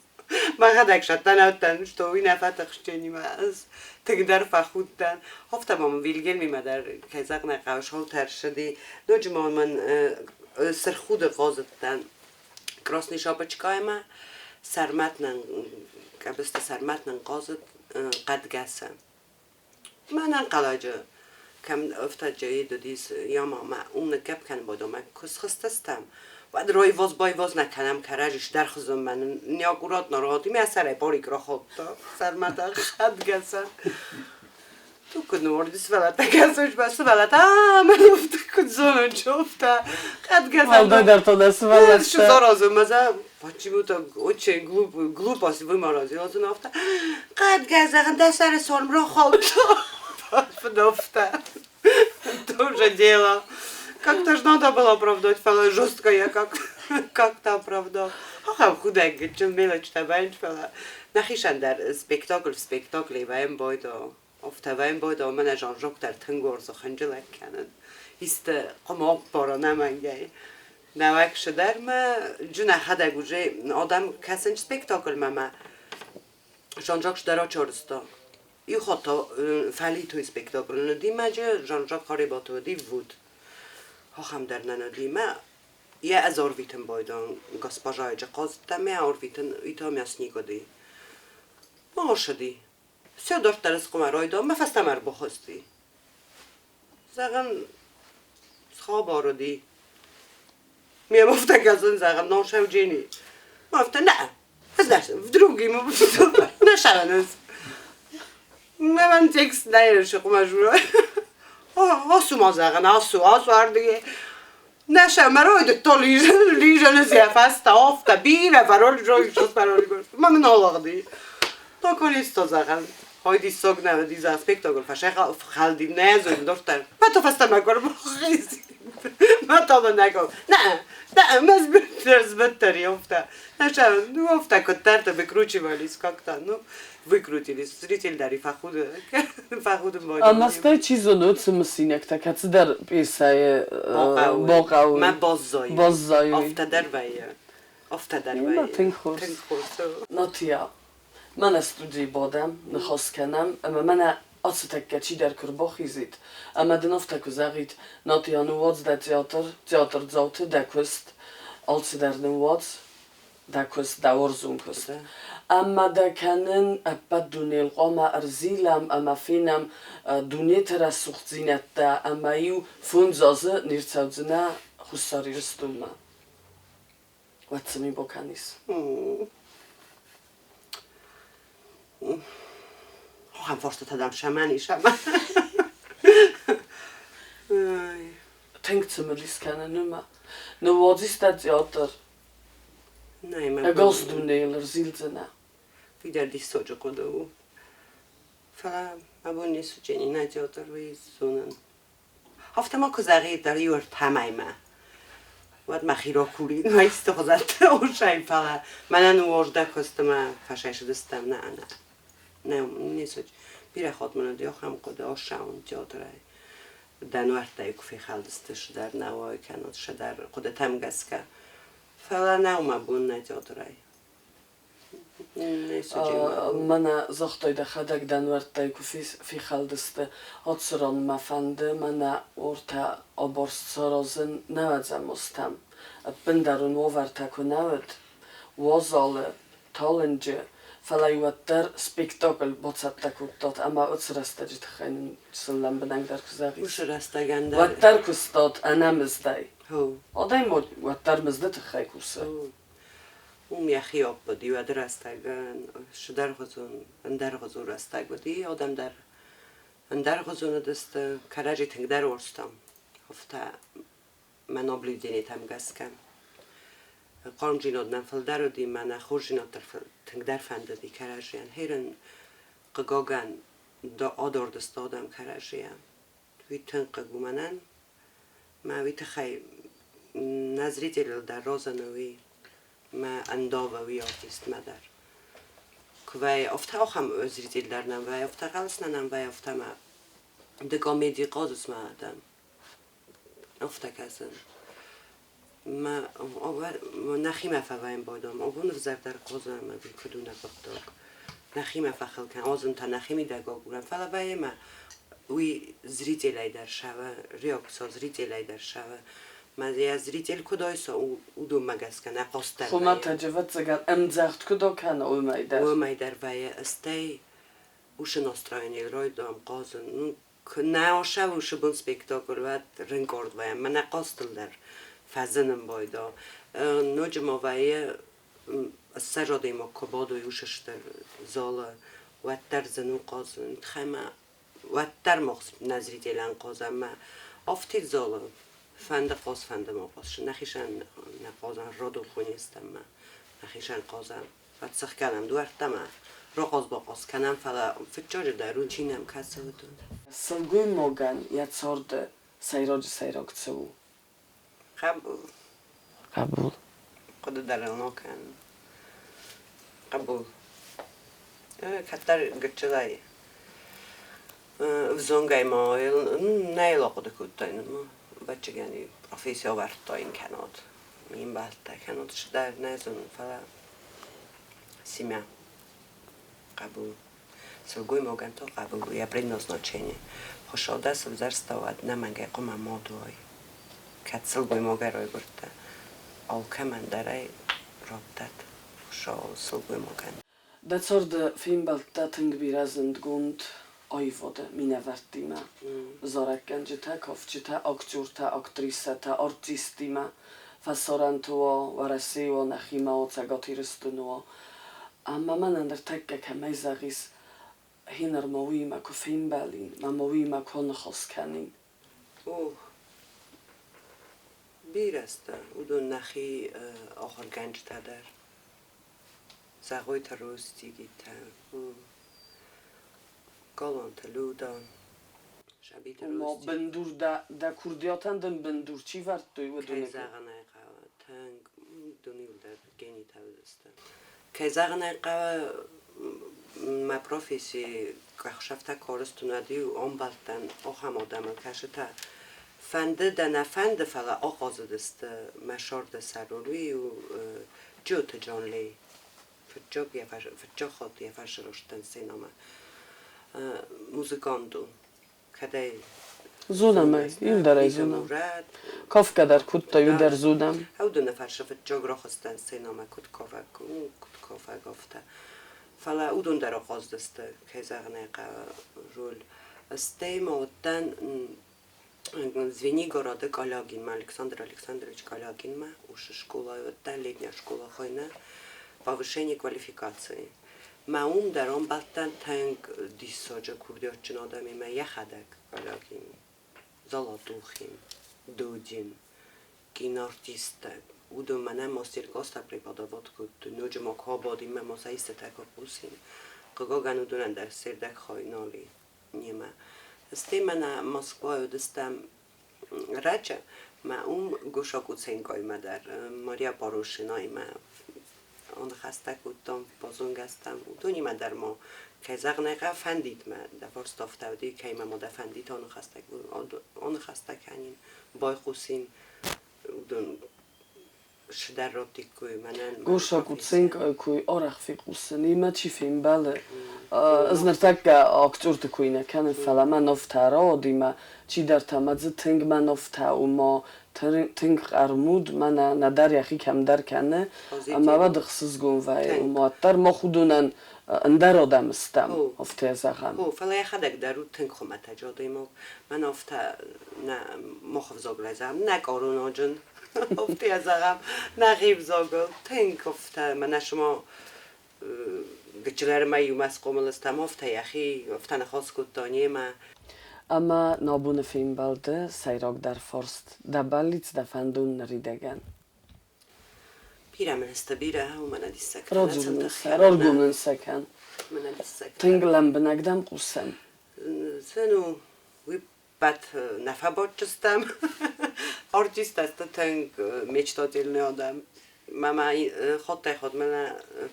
Мӕхӕдӕг сӕттӕн что уый нӕ фӕтыхстдженимӕ ӕз тынгдӕр фӕхудтӕн. Афтӕ ма мын Вильгельмимӕ дӕр, кӕй зӕгъын ӕй хъӕуы, шоутӕ ссыди. Ноджы ма мын сырхуды хъазыдтӕн Красный Шапочкаимӕ, Сӕрмӕт нын, Къӕбысты Сӕрмӕт нын хъазыд хъӕдгӕсы. Мӕнӕн хъӕлӕджы кӕм ӕфтӕджы уыдис ямамӕ, уым ныггӕпп кӕнын байдом. Куы схызтыстӕм, уӕд райвоз-байвоз нӕ кӕнӕм кӕрӕдзи сдӕрхуызон мӕ не аккуратно рауад, мӕ сӕрӕй парик рахаудта, сӕрмӕ дӕр хӕдгӕсӕн. Куыд ныууӕрдис сывӕллӕттӕ кӕсыс мӕ сывӕллӕттӕ, мӕ куыд зонын чофтӕ, хӕдгӕсӕн. Уӕлдайдӕр та дӕ сывӕллӕттӕ. Саразын мӕ почему-то очень глупость выморозила афтӕ. Хъӕдгӕ, зӕгъын, дӕ сӕры царм рахаудта. Фыдӕфтӕ. Тоже дело. Как-то ж надо было оправдать, фӕлӕ жестко я как, как-то оправдал. Ахӕм худӕг гыццыл мелочтӕ вӕййынц, фӕлӕ нӕхицӕн дӕр спектакль в спектакле вӕййын байдау. Афтӕ вӕййын байдау, мӕнӕ Жан-Жак дӕр тынг уарзы хынджылӕг кӕнын. Исты хъуымӕ аппара нӕмӕнгӕй. Нӕуӕг дӕр мӕ джы нӕхӕдӕг уже адӕм кӕсынц спектакльмӕ мӕ Жан-Жак дӕр ачарызта. Иу хатт та фӕлитой спектакль уыди мӕ джы Жан-Жак Харебаты уыди вуд. Ахӕм дӕр нӕ уыди мӕ йӕ ӕз арвитын байдон госпожайы хъазыдтӕ мӕ арвитын, уый та мясник уыди. Ма ссыди. Все дарддӕр ысхъуымӕ райдам мӕ фӕстӕмӕ ӕрбахызти. Зӕгъын, схабар уыди. Ме афтӕ кӕсын, зӕгъын, наш Евгений. Афтӕ нӕ, ӕз нӕ, вдруг ему нӕ сӕвӕнынц. Мӕн текст нӕ хъуымӕ жура. Ацу ма, зӕгъын, ацу, ацу ардыгӕй. Нӕ сӕ мӕ райдыдта лизӕны йӕ фӕстӕ афтӕ бирӕ пароль Ма мын алыгъди. Наконец-то, зӕгъын, хайдиссаг нӕ уыди за спектакль фӕсӕхӕлди нӕ зон дорддӕр. Мӕ та фӕстӕмӕ куы ӕрбахиз. Мӕ та мӕ нӕ нӕ, нӕ, мӕ сбыдтӕр афтӕ. Ну, афтӕ куыддӕрты выкручивались как-то, ну, выкрутились. Зритель дӕр и фӕхуды, фӕхудын байдыдта. Ӕмӕ стӕй чи зоны, уыцы мысинӕгтӕ кӕцыдӕр пьесӕйы бахъӕуы. Мӕ баззайы. Баззайы. Афтӕ дӕр вӕййы. Афтӕ дӕр вӕййы. Тынг хорз. Тынг хорз. Натия, мӕнӕ студийы бадӕм, ныхас кӕнӕм, ӕмӕ мӕнӕ ацы тӕккӕ чидӕр куы рбахизид, ӕмӕ дын афтӕ куы зӕгъид, Натия, ныууадз дӕ театр, театрдзауты дӕ куыст, алцыдӕр ныууадз, дӕ куыст, дӕ уарзон куыст. Ӕмӕ дӕ кӕнын ӕппӕт дунейыл хъуамӕ ӕрзилӕм ӕмӕ фенӕм дунеты рӕсугъддзинӕдтӕ ӕмӕ-иу 5 азы не рцӕудзынӕ Хуссар Ирыстонмӕ. Уӕд цы ми бакӕнис? Ахӕм фарстатӕ дӕм сӕмӕн ис ӕмӕ. Тынг цымыдис кӕнын уымӕ. Ныууадзис дӕ театр. Нӕй, мӕ Ӕгас дунейыл ӕрзилдзынӕ. Уый дӕр диссаджы хъуыды у. Фӕлӕ абон не сучени нӕ театр уый зонын. Афтӕ ма куы зӕгъид дӕр иу ӕртӕ мӕймӕ, уӕд мӕхи ракурин, мӕ исты хуызӕтты усӕй, фӕлӕ мӕнӕн уӕзда куыст ӕмӕ фӕсайсыдыстӕм нӕ, нӕ. Нӕ, не суч. Бирӕ хатт мын уыди ахӕм хъуыды, ассӕуын театрӕй. Дӕ нуӕрттӕй куы фехӕлдысты, сыдӕр нӕ уай кӕнут, сыдӕр хъуыдытӕм гӕсгӕ. Фӕлӕ нӕу мӕ бон нӕ театрӕй. Мӕнӕ загътай дӕхӕдӕг дӕ нуӕрттӕй куы фехӕлдысты, ацы ран мӕ фӕнды мӕнӕ уортӕ абарст саразын нӕуӕдзӕм азтӕм. Ӕппындӕр уын уавӕртӕ куы нӕ уыд, Уазалы, талынджы, фӕлӕ уӕддӕр спектакль бацӕттӕ кодтат ӕмӕ уыцы рӕстӕджы тыххӕй нын чысыл лӕмбынӕгдӕр куы зӕгъис. Уыцы рӕстӕгӕн дӕр. Уӕддӕр куыстат ӕнӕмыздӕй. Хо. Адӕймаг уӕддӕр мызды тыххӕй кусы. Уым йӕхи аппыди уӕды рӕстӕгӕн цыдӕргъуызон, ӕндӕргъуызон рӕстӕг уыди, адӕм дӕр ӕндӕргъуызон уыдысты, кӕрӕдзи тынгдӕр уарзтам. Афтӕ мӕ наблюденитӕм гӕсгӕ. Хъармдзинад нӕм фылдӕр уыди, мӕнӕ хорздзинад дӕр тынгдӕр фӕндыди кӕрӕдзийӕн. Херын, хъыгагӕн, адард сты адӕм кӕрӕдзийӕ. Уый тынг хъыг у мӕнӕн. Мӕ уый тыххӕй нӕ зрителыл дӕр розӕны уый мӕ ӕндавы уый артистмӕ дӕр. Куы вӕййы, афтӕ ахӕм зритель дӕр нӕм вӕййы, афтӕ хъӕлц нӕм вӕййы, афтӕ мӕ ды комеди хъазыс мӕ адӕм. Афтӕ кӕсын. Мӕ нӕхимӕ фӕвӕййӕм байдам. Абон ӕвзӕрдӕр хъазӕм ӕви куыд у нӕ хъуыддаг? Нӕхимӕ фӕхыл кӕн, азын та нӕхимидӕг агурӕм, фӕлӕ вӕййы мӕ уый зрителӕй дӕр сӕвӕ, реакцо зрителӕй дӕр сӕвӕ. Мӕ йӕ зритель куыд айса, уыдонмӕ гӕсгӕ нӕ хъазтдӕр вӕййы. Хуымӕтӕджы, ӕвӕццӕгӕн, ӕмдзӕгъд куыд акӕна, уымӕй дӕр. Уымӕй дӕр вӕййы, стӕй уыцы настроенийыл райдайӕм хъазын. Куы нӕ ӕхсӕвы уыцы бон спектакль, уӕд рынкъард вӕййӕм. Мӕнӕ хъазтыл дӕр фӕзынын байдайы. Ноджы ма вӕййы, ссӕдз адӕймаг куы бадой уыцы стыр залы, уӕддӕр зын у хъазын. Тыххӕй ма уӕддӕр мах нӕ зрителӕн хъазӕм ӕмӕ афтид залы фӕнды хъаз, фӕнды ма хъаз. Нӕхицӕн нӕ хъазӕн радухонистӕм ма нӕхицӕн хъазӕм. Фӕцых кӕнӕм дуӕрттӕ ма рахъаз-бахъаз кӕнӕм, фӕлӕ фыццаджы дӕр чи нӕм кӕсы, уыдон. Сылгоймагӕн йӕ царды сӕйраджы сӕйраг цы у? Хъӕбул. Хъӕбул. Хъуыды дӕр ыл нал кӕнын. Хъӕбул. Кӕддӕр гыццылӕй ӕвзонгӕй ма нӕ йыл ахъуыды кодтаин, ӕвӕццӕгӕн професси ӕвӕрдтаин кӕнӕд. Ме мбӕлттӕ кӕнӕд цыдӕр нӕ зонын, фӕлӕ семья, хъӕбул. Сылгоймагӕн та хъӕбул у йӕ предназначение. Хуыцау дӕ цы взӕрста, уӕд ӕнӕмӕнгӕй хъуамӕ мад уай. Кӕд сылгоймагӕй райгуырдтӕ, алкӕмӕн дӕр ӕй раттӕд Хуыцау сылгоймагӕн. Дӕ царды фембӕлдтӕ тынг бирӕ зындгонд аивады минӕвӕрттимӕ, зарӕггӕнджытӕ, кафджытӕ, актертӕ, актрисӕтӕ, артисттимӕ, фӕсарӕнты уа, Уӕрӕсейы уа, нӕхимӕ уа, Цӕгат Ирыстоны уа. Ӕмӕ мӕнӕн ныртӕккӕ кӕмӕй зӕгъис, хинӕр ма уыимӕ куы фембӕлин, ма ма уыимӕ куы аныхас кӕнин. Ох, бирӕ сты уыдон нӕхи ахуыргӕнджытӕ дӕр. Зӕгъойты Ростигитӕ, Галанты Люда, Сабиты Ома Ростик. бындур дӕ курдиатӕн дын бындур чи вӕрдтой, Кӕй уыдоны зӕгъын ӕй хъӕуы, тынг дунейыл дӕр генитӕ уыдысты. Кӕй зӕгъын ӕй хъӕуы, мӕ професси ӕхсӕвтӕ корыстон, уӕд-иу ӕмбӕлдтӕн ахӕм адӕмыл, кӕцытӕ фӕнды дӕ нӕ фӕнды, фӕлӕ ахъазыдысты мӕ сӕрды сӕрыл. Уый у Джиоты Джон Ли, фыццаг фыццаг хатт йӕ фӕсрӕстӕн сценӕмӕ. Музыкант у. Кӕд ӕй Зонӕм ӕй, иу дӕр ӕй зонӕм. Кафгӕ дӕр кодта, иу дӕр зонӕм. Уыдоны фӕрсы фыццаг рахызтӕн сценӕмӕ куыд кафӕг, куыд кафӕг, афтӕ. Фӕлӕ уыдон дӕр ахъаздысты, кӕй зӕгъын ӕй хъӕуы, роль. Стӕй ма уыдтӕн Звенигороды Калягинмӕ, Александр Александрович Калягинмӕ, уыцы скъолайы уыдтӕн, летняя школа хуыйны, повышение квалификации. Мӕ уым дӕр ӕмбӕлдтӕн тынг диссаджы курдиатджын адӕмимӕ йӕхӕдӕг Калягин, Золотухин, Дудин, киноартисттӕ. Уыдон мӕнӕн мастер-класстӕ преподавать кодтой, ноджы ма куы абадин, мӕ ма сӕ истытӕ куы хъусин. Хъыгагӕн, уыдонӕн дӕр се рдӕг хай нал и немӕ. Стӕй мӕнӕ Москвайы уыдыстӕм раджы, мӕ уым Гоша Куценкоимӕ дӕр, Мария Порошинаимӕ аныхӕстӕ кодтам, базонгӕ стӕм. Уыдонимӕ дӕр ма, кӕй зӕгъын ӕй хъӕуы, фӕндид мӕ, дӕ фарст афтӕ уыди, кӕимӕ ма дӕ фӕндид аныхӕстӕ кӕнин, байхъусин, уыдон цыдӕр раттиккой мӕнӕн. Гоша Куценко куы арӕх фехъусын, йемӕ чи фембӕлы. Ӕз ныртӕккӕ актерты кой нӕ кӕнын, фӕлӕ мӕ новтӕ раодимӕ, чидӕртӕ мӕ дзы тынг мӕ новтӕ у ма тынг хъӕрмуд, мӕнӕ нӕдӕр йӕхи кӕмдӕр кӕны, ӕмӕ уӕд ӕхсызгон вӕййы. Уӕддӕр мах уыдонӕн ӕндӕр адӕм стӕм, афтӕ зӕгъӕм. О, фӕлӕ йӕхӕдӕг дӕр у тынг хуымӕтӕджы адӕймаг. Мӕн афтӕ нӕ мах ӕвзагыл зӕгъӕм, нӕ коронаджын, афтӕ зӕгъӕм, нӕхи ӕвзагыл тынг афтӕ, мӕнӕ шума гыццылӕрмӕ иумӕ схъомыл стӕм, афтӕ йӕхи афтӕ ныхас кодта немӕ. Ӕмӕ нӕ абоны фембӕлды сӕйрагдӕр фарст дӕ бӕллиц, дӕ фӕндон ныридӕгӕн. Бирӕ мын сты, бирӕ, уымӕн диссӕгтӕ. Раргом нын сӕ кӕн. Тынг лӕмбынӕг дӕм хъусӕм. Цы ну, уый ппӕт нӕ фӕбадджыстӕм. Артисттӕ сты тынг мечтательный адӕм. Мама хаттӕй-хатт мӕнӕ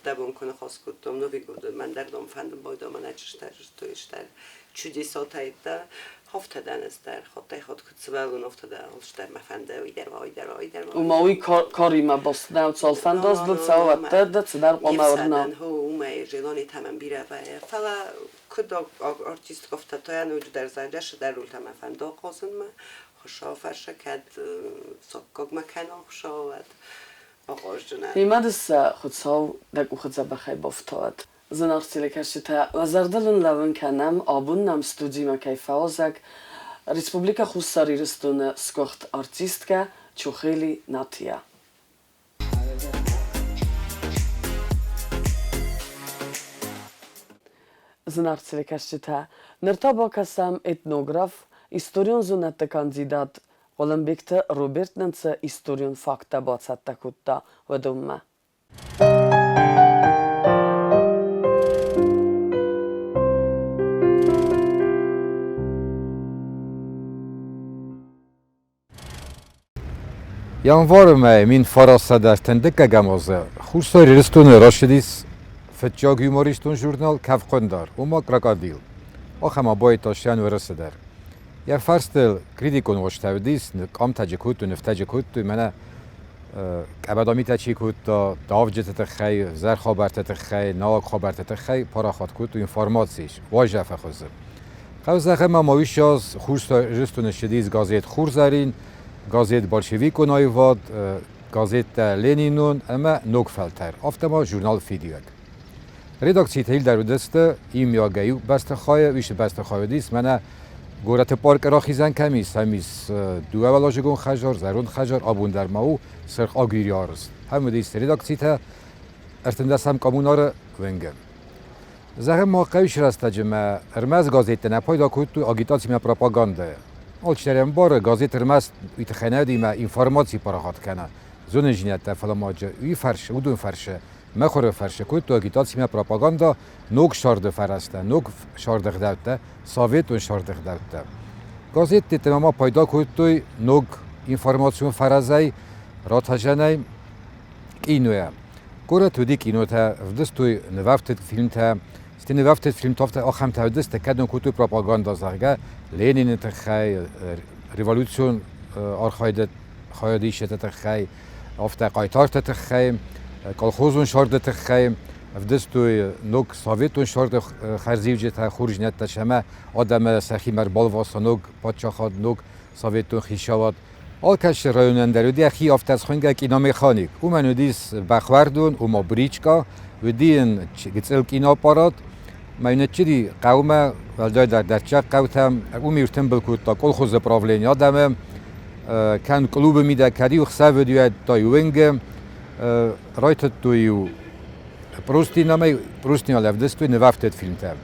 дӕ бон куы ныхас кодтам Новый годы, мӕн дӕр дам фӕнды байдам мӕнӕ чызджытӕ стӕй чудесатӕ Афтӕ дӕн ӕз дӕр, хаттӕй-хатт куыд сывӕллон, афтӕ дӕр алчидӕр мӕ фӕнды, уый дӕр уа, уый дӕр уа, уый дӕр уа. Ома уый каримӕ баст нӕу, цал фӕндаздыл цӕуы, уӕддӕр дӕ цыдӕр хъуамӕ уырна. Хо, уымӕй желанитӕ мӕм бирӕ вӕййы. Фӕлӕ куыд артист афтӕ та ноджыдӕр зӕрдӕсы дӕр ролтӕ мӕ фӕнды ахъазынмӕ. Хуыцау фӕрсы, кӕд саккаг мӕ кӕна Хуыцау, уӕд ахъаздзынӕн. Нимӕ сӕ Хуыцау дӕ къухы дзӕбӕхӕй бафтауӕд. Зынаргъ телекӕсджытӕ, уӕ зӕрдыл ын лӕууын кӕнӕм, абон нӕм студимӕ кӕй фӕуазӕг Республикӕ Хуссар Ирыстоны сгуыхт артисткӕ Чохели Натия. Зынаргъ телекӕсджытӕ, ныр та бакӕсӕм этнограф, историон зонӕдты кандидат Хъуылымбегты Роберт нын цы историон факттӕ бацӕттӕ кодта, уыдонмӕ. Январы мӕйы 1932 азы Хуссар Ирыстоны рацыдис фыццаг юмористон журнал «Кӕфхъуындар», ома «Крокодил». Ахӕм абайта сӕн Уӕрӕсе дӕр. Йӕ фӕрстыл критикон уӕзтӕ уыдис, къамтӕджы кодтой, нывтӕджы кодтой, мӕнӕ къӕбӕда чи кодта, давджыты тыххӕй, ӕвзӕр хабӕртты тыххӕй, науӕг хабӕртты тыххӕй парахат кодтой информаци уайдзӕфы хуызы. Хъӕузӕхы ма ма уыйас Хуссар Ирыстоны ссыдис газет «Хурзӕрин», газет «Большевикон аивад», газеттӕ «Ленинон» ӕмӕ «Ног фӕлтӕр», афтӕ ма журнал «Фидиуӕг». Редакцитӕ дӕр уыдысты иумиагӕй иу бӕстыхайы, уьщы бӕстыхай уыдис, мӕнӕ горӕты паркы рахизӕн кӕм ис, ам ис дыууӕуӕлазыгон хӕдзар, зӕронд хӕдзар, абон дӕр ма у сырх агуирийы арӕзт. Ам уыдис редакцитӕ ӕртындӕсӕм коммунары уынгы. Зӕгъӕм, ма хъӕуы рӕстӕджы мӕ ӕрмӕст газеттӕ нӕ пайда кодтой агитацимӕ пропагандӕйы. Алчидӕр ӕмбары, газет ӕрмӕст уый тыххӕй нӕ уыди ӕмӕ информаци парахат кӕна зонындзинӕдтӕ, фӕлӕ ма уый фӕрсы, уыдон фӕрсы мыхуыры фӕрсы кодтой агитацимӕ пропаганда ног сӕрды фӕрӕзтӕ, ног сӕрды ӕгъдӕуттӕ, советон сӕрды ӕгъдӕуттӕ. Газеттӕ ма пайда кодтой ног информацион фӕрӕзӕй, рӕтӕзӕнӕй, къинойӕ. Горӕт уыди кинотӕ, ӕвдыстой нывӕфтыд фильмтӕ, стӕй нывӕфтыд фильмтӕ ахӕмтӕ уыдысты, кӕдон кодтой пропаганда, зӕгъгӕ, Ленины тыххӕй, революцион архайды хайадисджыты тыххӕй, афтӕ хъайтарты тыххӕй, колхозон сӕрды тыххӕй ӕвдыстой ног советон сӕрды хӕрзиуджытӕ, хорздзинӕдтӕ сӕмӕ адӕмы сӕхимӕ ӕрбалваса ног паддзахад, ног советон хицауад. Алкӕцы районӕн дӕр уыди йӕхи афтӕ схуынгӕ киномеханик. Уымӕн уыдис бӕхуӕрдон, ома бричка, уыди йын гыццыл киноаппарат. Мӕ ныццыди хъӕумӕ, уӕлдайдӕр дӕрддзӕф хъӕутӕм, уым ӕртымбыл кодта колхозы правлени адӕмы, кӕн клубы мидӕг, кӕд-иу ӕхсӕв уыди, уӕд та-иу уынджы райтыдтой-иу простинамӕ, простинал ӕвдыстой нывӕфтыд фильмтӕ.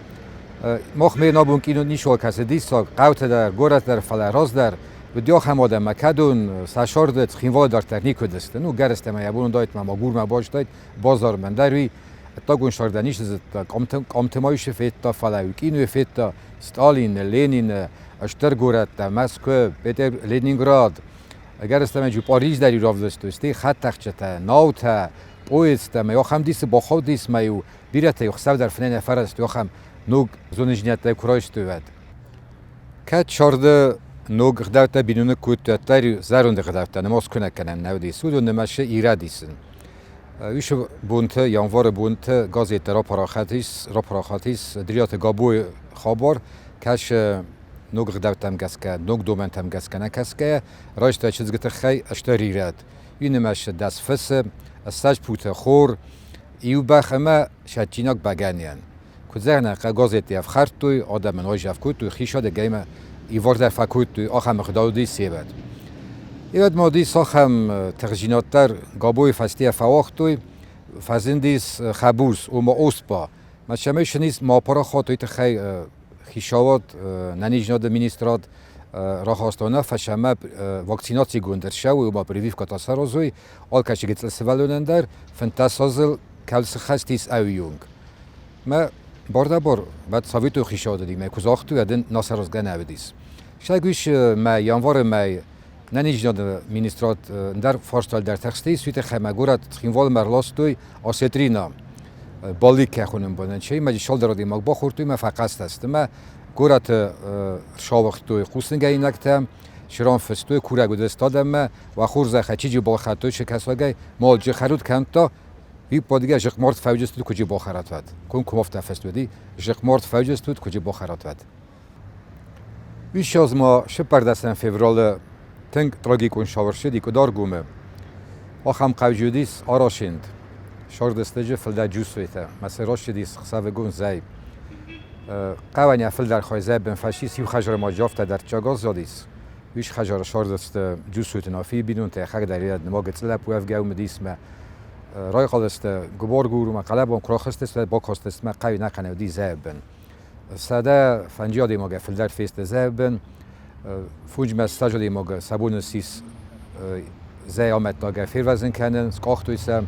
Мах ме набон кино ничуал кӕсы диссаг, хъӕутӕ дӕр, горӕт дӕр, фӕлӕ раздӕр уыди ахӕм адӕммӕ, кӕдон сӕ сӕрды Цхинвалы дарддӕр никуы уыдысты. Ну, гӕрзтӕ ма йӕ бон уыдаид, ма Гурмӕ базыдтаид, базармӕ. Ӕндӕр уый ӕддагон сӕрдӕн ницы зыдта, къамты ма исы федта, фӕлӕ уый кинойы федта Сталины, Ленины, стыр горӕттӕ, Мӕскуы, Петер, Ленинград, ӕгӕрыстӕмӕй Париж дӕр равдыстой, стӕй хӕдтӕхджытӕ, наутӕ, поездтӕ, ӕмӕ ахӕм дисы бахаудис, ӕмӕ-иу бирӕтӕ ӕхсӕв дӕр фынӕй нӕ фӕрӕзтой, ахӕм ног зонындзинӕдтӕ куы райстой, уӕд. Кӕд сӕрды ног ӕгъдӕуттӕ биноныг кодтой, уӕддӕр зӕронд ӕгъдӕуттӕ нымӕц куы нӕ кӕнӕм, нӕ уыдис, уыдон нымӕцы ирӕд исын. Уыцы бонты, январы бонты газеттӕ рапарахат ис Дриаты Габойы хабар, кӕсы ног ӕгъдӕуттӕм гӕсгӕ, ног домӕнтӕм гӕсгӕ нӕ кӕсгӕйӕ, райста чызджы тыххӕй стыр ирӕд. Иннӕмӕ 10 фысы, 20 путы хор, иу бӕх ӕмӕ сӕттинаг бӕгӕныйӕн. Куыд зӕгъын, газеттӕ ӕфхӕрдтой, адӕмӕн уайдзӕф кодтой, хисадӕг ӕмӕ ивар дӕр фӕкодтой, ахӕм ӕгъдау уыдис севӕд. Ирӕд ма уыдис ахӕм тыхджынад дӕр, Габойы фӕстейӕ фӕуагътой, фӕзындис хӕбуз, ома оспа. Мӕ сӕмӕй ма апарахат уый тыххӕй хицауад, нӕниздзинады министрад рахаста уынаффӕ, сӕмӕ вакцинацигонд ӕрцӕуой, ома прививкӕтӕ саразой, алкӕцы гыццыл сывӕллонӕн дӕр 15 азыл кӕл сыххӕст ис ӕвйонг. Мӕ бардабор мӕ советон хицауадимӕ куы загътой, уӕд ын насаразгӕ нӕ уыдис. Стӕй мӕ январы мӕй нӕниздзинады министрад ӕндӕр фарстайыл дӕр тыхстис, уый тыххӕй мӕ горӕт Цхинвалмӕ ӕрластой осетрина балликкӕ хонын бонӕн. Чей мӕ цалдӕр адӕймаг бахордтой мӕ фӕхъӕстӕ сты мӕ горӕты сауыгътой хъусынгӕнинӕгтӕ, сиран фыстой, курӕг уыдысты адӕммӕ, уӕ хорзӕхӕй чиджы балхӕдтой се кӕсагӕй, малджы хӕрут кӕндта, Випподгӕ зыхъмард фӕуджыстут куыджы бахӕратвӕд. Кун кумофтӕ фӕстуди, зыхъмард фӕуджыстут куыджы бахӕратвӕд. Уыссӕдз ма 14 февралы тынг трагикон сӕвӕрсыди Къуыдаргомы. Ахӕм хъауджы уыдис Арашинд. Сӕрдыстӕджы фылдӕр джусойтӕ, мӕ сӕ ращыдис хсӕвыгон зӕй. Хъӕуӕн йӕ фылдӕр хай зӕй бын фӕцис, иу хӕдзары ма джафтӕ дӕрдджаг аззадис. Уый хӕдзары сӕрдысты Джусойты Нафийы бинонтӕ, йӕхӕдӕг дӕр нымӕг гыццыл лӕппу ӕвгӕ уыдис мӕ райхъалысты гуыбар-гурмӕ, хъӕлӕбон куы рахызтысты, бакастысты мӕ хъӕуы нӕхъӕнӕй уыди зӕйы бын. 150 адӕймагӕй фылдӕр фесты зӕйы бын, фунджмӕ 100 адӕймагы сӕ бон ссис зӕй амӕттагӕй фервӕзын кӕнын, скъахтой сӕ.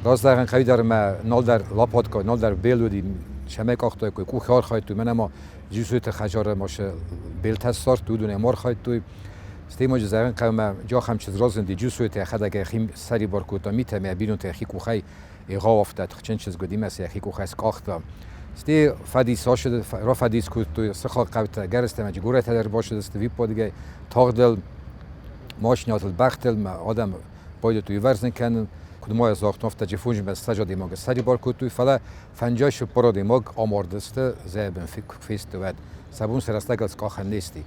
Раздӕрӕн хъӕуы дӕр мӕ налдӕр лопатка, налдӕр бел уыди, цӕмӕй къахтаиккой, къухы архайдтой, мӕнӕ ма Джусойты хӕдзары ма сӕ белтӕ ссардтой, уыдон ӕм архайдтой. Стӕй ма зӕгъын хъӕуы, мӕ ахӕм чызг разынди Джусойты йӕхӕдӕг йӕхи сӕрибар кодта митӕ ӕмӕ йӕ бинонтӕ йӕхи къухӕй егъау афтӕ тыхджын чызг уыди ӕмӕ сӕ йӕхи къухӕй скъахта. Стӕй фӕдис ацыд, рафӕдис кодтой сыхаг хъӕутӕ, гӕрзтӕ ӕмӕ горӕтӕ дӕр бацыдысты виппадгӕй, тагъдыл, машинӕтыл, бӕхтыл мӕ адӕм байдыдтой ивӕрзын кӕнын. Куыд ма йӕ загътон, афтӕ Джифунджмӕ 100 адӕймагы сӕрибар кодтой, фӕлӕ 54 адӕймаг амардысты зӕбын фесты уӕд. Сӕ бон сӕ рӕстӕгыл скъахӕн не сти.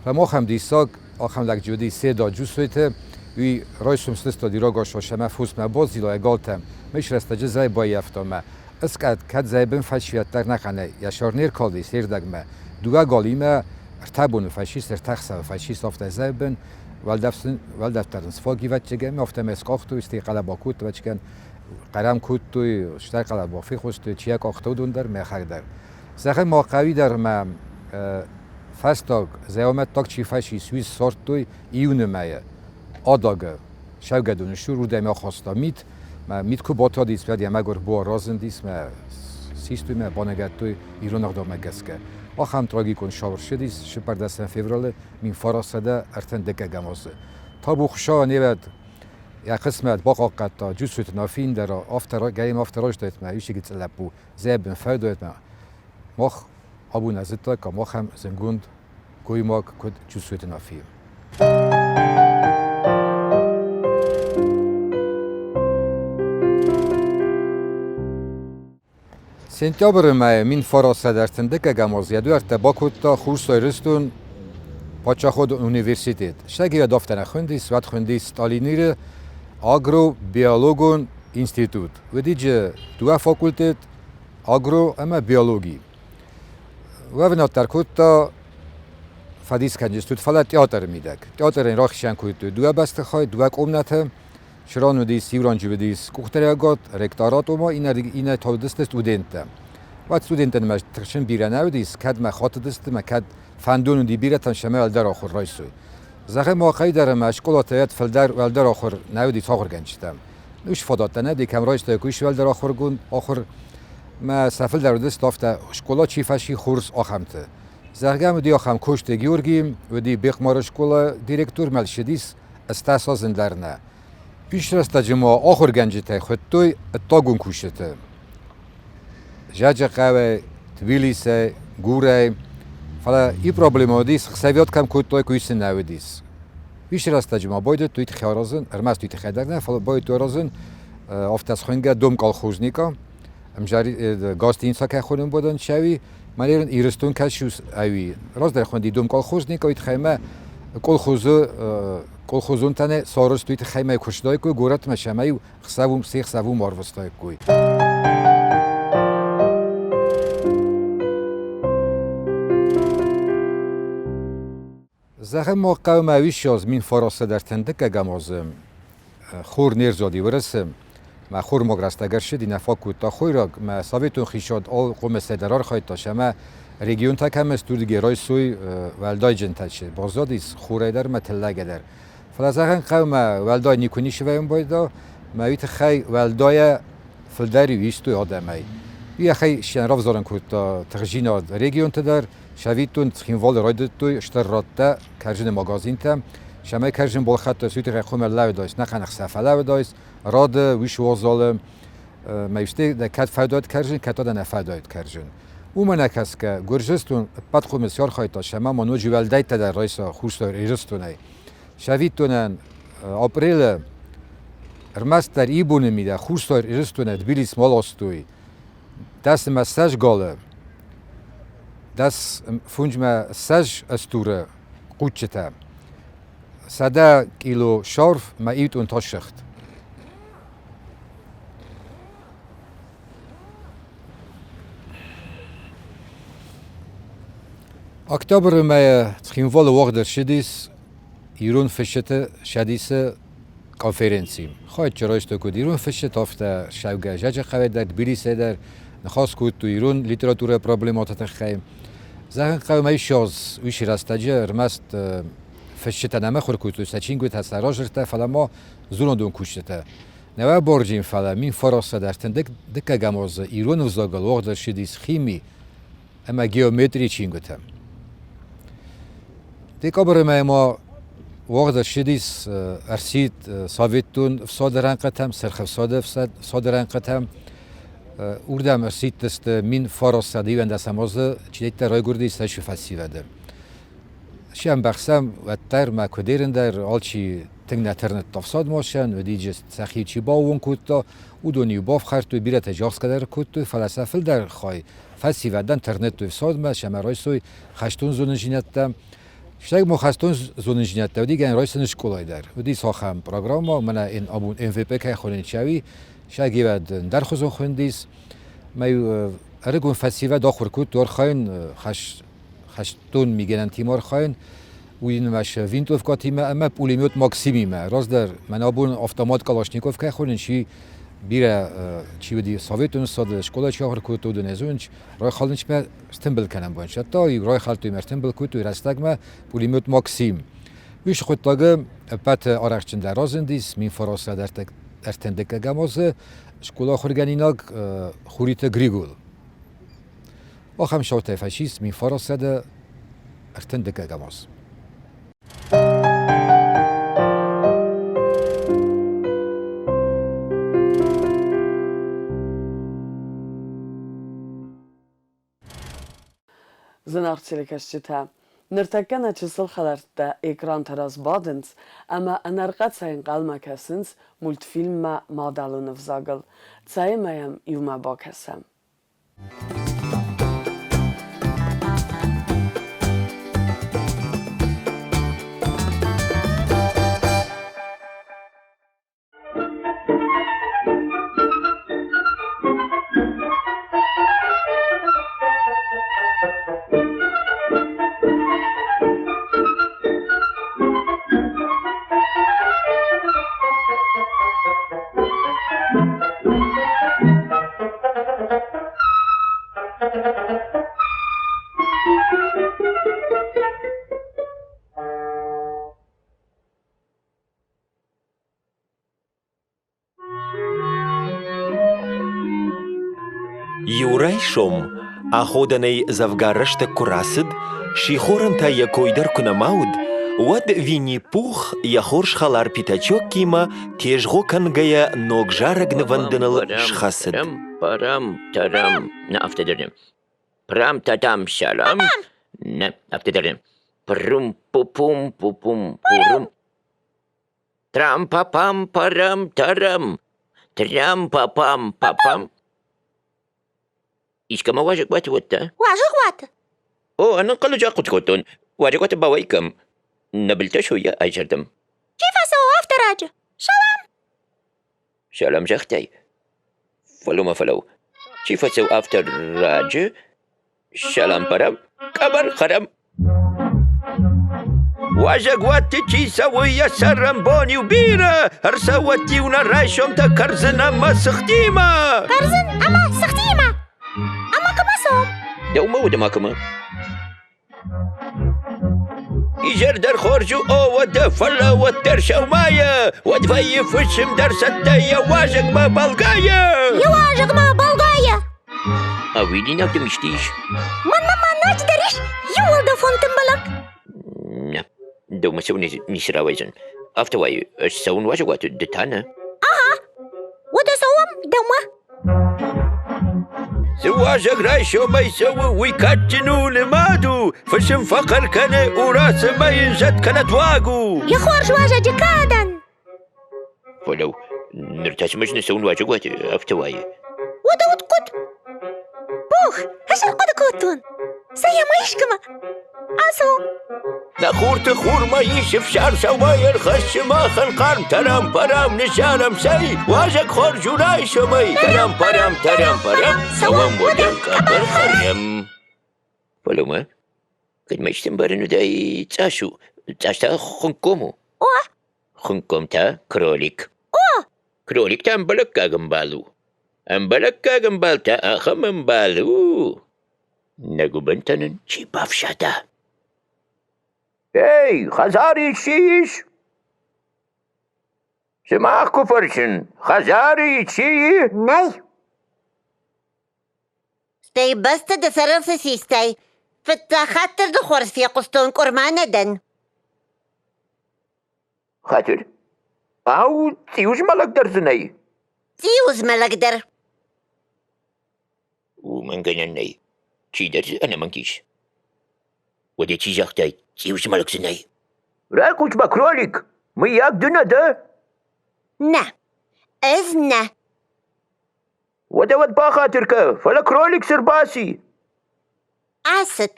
Фӕлӕ махӕм диссаг, ахӕм лӕг уыди Седа Джусойты, уый райсом сыстади рагацау сӕмӕ фосмӕ базила йӕ галтӕм. Мӕ рӕстӕджы зӕй баййӕфта мӕ. Ыскъӕт кӕд зӕйбын фӕсвӕддӕр нӕхъӕнӕй йӕ сӕр не ркалди се рдӕгмӕ. Дыууӕ галимӕ ӕртӕ боны фӕсис, ӕртӕ хсӕвы фӕсис афтӕ зӕйбын. Уӕлдӕф дӕр ын сфаг ивӕццӕгӕн, афтӕмӕй скъахтой, стӕй хъӕлӕба кодтой, ӕвӕццӕгӕн, хъӕрӕм кодтой, стӕй хъӕлӕба фехъуыстой, чи йӕ къахта, уыдон дӕр, мӕхӕг дӕр. Зӕгъӕм, ма хъӕуи дӕр мӕ фӕстаг зӕйамӕттаг чи фӕцис, уый ссардтой июны мӕйы Адагы сӕугӕдоны сур, уырдӕм ахаста мит. Мӕ мит куы батадис, уӕд йӕ мӕгуыр буар разындис, мӕ систой мӕ баныгӕдтой ирон ӕгъдаумӕ гӕсгӕ. Ахӕм трагикон саур ссыдис 14 февралы 1932 азы. Табу Хуыцауӕн, не вӕд йӕ хъысмӕт бахъахъхъӕдта Джусойты Нафийын дӕр, афтӕ гӕйм афтӕ райстаид мӕ исчи гыццыл лӕппу, зӕбын фӕдоид мӕ. Мах абон нӕ зыдтаиккам ахӕм зынгонд гоймаг, куыд Джусойты Нафи. Сентябры мӕйы 1931 аз йӕ дуӕрттӕ бакодта Хуссар Ирыстон паддзахадон университет. Сӕгирӕд афтӕ нӕ хуындис, уӕд хуындис Сталиниры агробиологон институт. Уыди дыууӕ факультет агро ӕмӕ биологи. Уӕвынад дӕр кодта фӕдискӕнджытут, фӕлӕ театры мидӕг. Театрӕн рахицӕн кодтой дыууӕ бӕстыхай, дыууӕ къомнӕты. Чырон уыдис, иуранджы уыдис къухдариуӕгад, ректорат, ома иннӕ та уыдысты студенттӕ. Уӕд студенттӕн мӕ тыхсын бирӕ нӕ уыдис, кӕд мӕ хатыдысты, мӕ кӕд фӕндон уыди бирӕтӕн сӕмӕ уӕлдӕр ахуыр райсой. Зӕгъӕм, махӕй дӕр ӕмӕ скъолатӕ йӕд фылдӕр уӕлдӕр ахуыр нӕ уыди ахуыргӕнджытӕм. Ус фадаттӕ нӕ уыди, кӕм райстай, куы ис уӕлдӕр ахуыргонд ахуыр. Мӕ сӕ фылдӕр уыдысты афтӕ, скъола чи фӕци, хорз ахӕмты. Зӕгъӕм, уыди ахӕм Косты Георги, уыди Бехъмары скъола директор, мӕлсыдис ӕстӕс азы дӕр нӕ. Ис рӕстӕджы ма ахуыргӕнджытӕй хуыдтой ӕддагон кусджыты. Зӕджыхъӕуӕй, Тбилисӕй, Гурӕй. Фӕлӕ и проблемӕ уыдис, хсӕвиуат кӕм кодтой, уый сын нӕ уыдис. Ис рӕстӕджы ма байдыдтой тыхӕй аразын, ӕрмӕст уый тыххӕй дӕр нӕ, фӕлӕ байдыдтой аразын. Афтӕ схуынгӕ дом колхозника. Гостиница кӕй хонын бодон чави, Малерин Ирыстон кӕсус ӕви. Раздӕр хуынди дом колхозника, уый тыххӕй мӕ колхозы колхозонтӕн сарӕзт уый тыххӕй мӕ куыстаиккой горӕтмӕ сӕмӕ-иу хсӕвум се хсӕвум арвыстаиккой. Зӕгъӕм, ма хъӕумӕ уиссӕдз 1930 дыккӕгӕм азы хор не рзади Уырысы. Мӕ хормаг рӕстӕг ӕрцыди, нӕ фаг кодта хойраг. Мӕ советон хицауад ал хъомысӕй дӕр архайдта, ӕмӕ регионтӕ кӕм сты, уырдыгӕй райсой уӕлдайджынтӕ чи баззадис хорӕй дӕр ӕмӕ тыллӕгӕй дӕр. Фӕлӕ зӕгъӕн хъӕумӕ уӕлдай никуы ницы вӕййын байдыдта, мӕ уый тыххӕй уӕлдайӕ фылдӕр-иу истой адӕмӕй. Уый йӕхи равзарын кодта тыхджинад регионты дӕр, Цӕвиттон, Цхинвалы райдыдтой стыр радтӕ кӕрдзыны магазинтӕ, цӕмӕй кӕрдзын балхӕдтой, уый тыххӕй хъуамӕ лӕууыдаис, нӕхъӕн ӕхсӕв фӕлӕууыдаис, рады, уый уазалы, мӕ исты дӕ кӕд фӕудаид кӕрдзын, кӕд та дӕ нӕ фӕудаид кӕрдзын. Уымӕ нӕ кӕсгӕ, Гуырдзыстон ӕппӕтхъомыс архайдта, цӕмӕ ма ноджы уӕлдӕйттӕ дӕр райса Хуссар Ирыстонӕй. Цӕвиттонӕн, апрелы ӕрмӕстдӕр ибоны мидӕг Хуссар Ирыстонӕй Тбилисмӕ ластой 10 ӕмӕ 20 галы, 10 ӕмӕ 20 ӕстуры хъуччытӕ, 100 кило шарф мӕ итъун тассыгъд. Октябры мӕйы Цхинвалы уагъд ӕрцыдис ирон фысджыты Цӕдисы конференци. Хайджы райстой куыд ирон фысджыты, афтӕ Саугӕ Зӕджыхъӕуӕй дӕр, Тбилисӕй дӕр ныхас кодтой ирон литературӕйы проблемӕты тыххӕй. Зӕгъын хъӕуы, мӕ 20 уыцы рӕстӕджы ӕрмӕст фысджытӕ нӕ мыхуыр кодтой сӕ чингуытӕ, сӕ разырдтӕ, фӕлӕ ма зонадон кусджытӕ. Нӕ борджын, фӕлӕ 1900 дыккӕгӕм азы ирон ӕвзагыл уагъд ӕрцыдис хими ӕмӕ геометрийы чингуытӕ. Декабры мӕйы ма уагъд ӕрцыдис ӕрцыд Советон ӕфсады рӕнхъытӕм, Сырх ӕфсады ӕфсады рӕнхъытӕм. Уырдӕм ӕрсидтысты 1921 азы чидӕриддӕр райгуырди сӕ фӕсивӕды. Сӕмбӕхсӕм, уӕддӕр мӕ куыд ерын дӕр алчи тынг нӕ тырныдта ӕфсадмӕ сӕн, уыди сӕхи чи баууон кодта, уыдон-иу бафхӕрдтой, бирӕтӕ джахсгӕ дӕр кодтой, фӕлӕ сӕ фылдӕр хай фӕсивӕдӕн тырныдтой ӕфсадмӕ, сӕмӕ райсой хӕстон зонындзинӕдтӕ. Стӕй ма хӕстон зонындзинӕдтӕ уыди гӕн райсыны скъолайы дӕр. Уыди ахӕм программӕ, мӕнӕ абон МВП кӕй хонынц, уый сӕгивӕд ӕндӕрхуызон хуындис. Мӕ ӕрыгон фӕсивӕд ахуыр кодтой архайын хӕстон мигӕнӕнтимӕ архайын, уыимӕ винтовкӕтимӕ ӕмӕ пулемет Максимимӕ. Раздӕр мӕн абон автомат Калашников кӕй хонынц, уый бирӕ чи уыди советон сады, скъолайы чи ахуыр кодтой, уыдон зонынц, райхалынчмӕ стымбыл кӕнӕн бонсӕттӕ, райхӕлдтой ӕмӕ стымбыл кодтой рӕстӕгмӕ пулемет Максим. Уый хъуыддаги ӕппӕты арӕхстджындӕр разындис 1900 ӕртындыккӕгӕм азы скъола ахуыргӕнинаг Хуриты Григол. Ахӕм цаутӕй фӕцис 1931 аз. Зынаргъ телекӕсджытӕ, ныртӕккӕ нӕ чысыл хӕлӕрттӕ экранты раз бадынц ӕмӕ ӕнӕрхъӕцӕй ӕнхъӕлмӕ кӕсынц мультфильммӕ мадӕлон ӕвзагыл. Цӕй ӕмӕ йӕм иумӕ бакӕсӕм. Иу райсом, аходӕнӕй дзӕвгар рӕстӕг куы рацыд, сихорӕн та йӕ кой дӕр куы нӕма уыд, уӕд Винни-Пух йӕ хорз хӕлар Пятачоккимӕ тезгъо кӕнгӕйӕ ног зарӕг нывӕндыныл схӕцыд. Прам-та-там-сярам, Прум-пу-пум-пу-пум-пурум. Трам-па-пам-парам-тарам. Трям-па-пам, папам. Искӕмӕ уазӕгуаты уӕдта? Уазӕгуаты? О, ӕнӕнхъӕлӕджы ахъуыды кодтон. Уазӕгуаты бауай кӕм? Нӕ былтӕ сойӕ айзӕрдӕм. Чи фӕцӕуы афтӕ раджы? Салам! Салам загътай? Фӕлӕуу-ма, фӕлӕуу. Чи фӕцӕуы афтӕ раджы? Салам парам, къӕбӕр хӕрӕм. Уазӕгуаты чи цӕуы йӕ цӕрӕнбон-иу бирӕ, ӕрцӕуӕд-иу нӕ райсомтӕ кӕрдзын ӕмӕ цыхтимӕ. Кӕрдзын ӕмӕ цыхтимӕ? Ӕмӕ кӕмӕ цӕуӕм? Дӕумӕ уыд ӕмӕ кӕмӕ? Изӕр дӕр хорз у, о, уӕдӕ, фӕлӕ уӕддӕр сӕумӕйӕ, уӕд вӕййы фысым дӕр цӕттӕ йӕ уазӕгмӕ бӕлгӕйӕ. Йӕ уазӕгмӕ бӕлгӕйӕ. Ӕви дын исты ис? Мӕнмӕ ма ноджыдӕр ис иууылдӕфон тымбылӕг. Нӕ, дӕумӕ цӕуын ницы рауайдзӕн. Афтӕ уайы, ӕз цӕуын уазӕгуаты, ды та нӕ. Ага, уӕдӕ цӕуӕм дӕумӕ. Цы уазӕг райсомӕй цӕуы, уый кадджын у, нымад у, фысым фӕхъӕр кӕны, ура, цӕмӕй йын зӕд кӕнӕ туаг у. Йӕ хорз уазӕджы кадӕн! Фӕлӕ ныр та цымӕ цӕуын уазӕгуаты, афтӕ уайы. Уӕдӕ уыд хъуыд. Бог, ӕз ӕрхъуыды кодтон. Цӕй ӕмӕ искӕмӕ ацу. Нӕ хурты хурмӕ ис ӕфсӕр сӕумӕй ӕрхӕссы махӕн хъарм тарам-парам ныззарӕм цӕй уазӕг хорз у райсомӕй тарам-парам тарам-парам цӕуӕм уӕдӕ къӕбӕр хӕрӕм. Фӕлӕ ма кӕд ма исты ӕмбарын уыдаи цас у? Цас та хуынкъком у? О! Хуынкъком та кролик. О! Кролик та ӕмбӕлӕггаг ӕмбал у. Ӕмбӕлӕггаг ӕмбал та ахӕм ӕмбал у, Нӕ гуыбынтӕ нын чи бафсада? Эй, хӕдзары исчи ис? Сымах куы фӕрсын, хӕдзары исчи и? Нӕй. Стӕй бӕсты ды сӕрыл цы систай? Фыццаг хатт дӕр ды хорз фехъуыстон, къуырма нӕ дӕн. Хатыр. Ау, цъиузмӕлӕг дӕр дзы нӕй? Цъиузмӕлӕг дӕр. Уымӕн гӕнӕн нӕй. Чидӕр дзы ӕнӕмӕнг ис. Уӕдӕ чи загътай, цъиузмӕлӕг дзы нӕй? Райхъус-ма, кролик, мыййаг ды нӕ дӕ? Нӕ, ӕз нӕ. Уӕдӕ уӕд бахатыр кӕ, фӕлӕ кролик цы рбаци? Ацыд.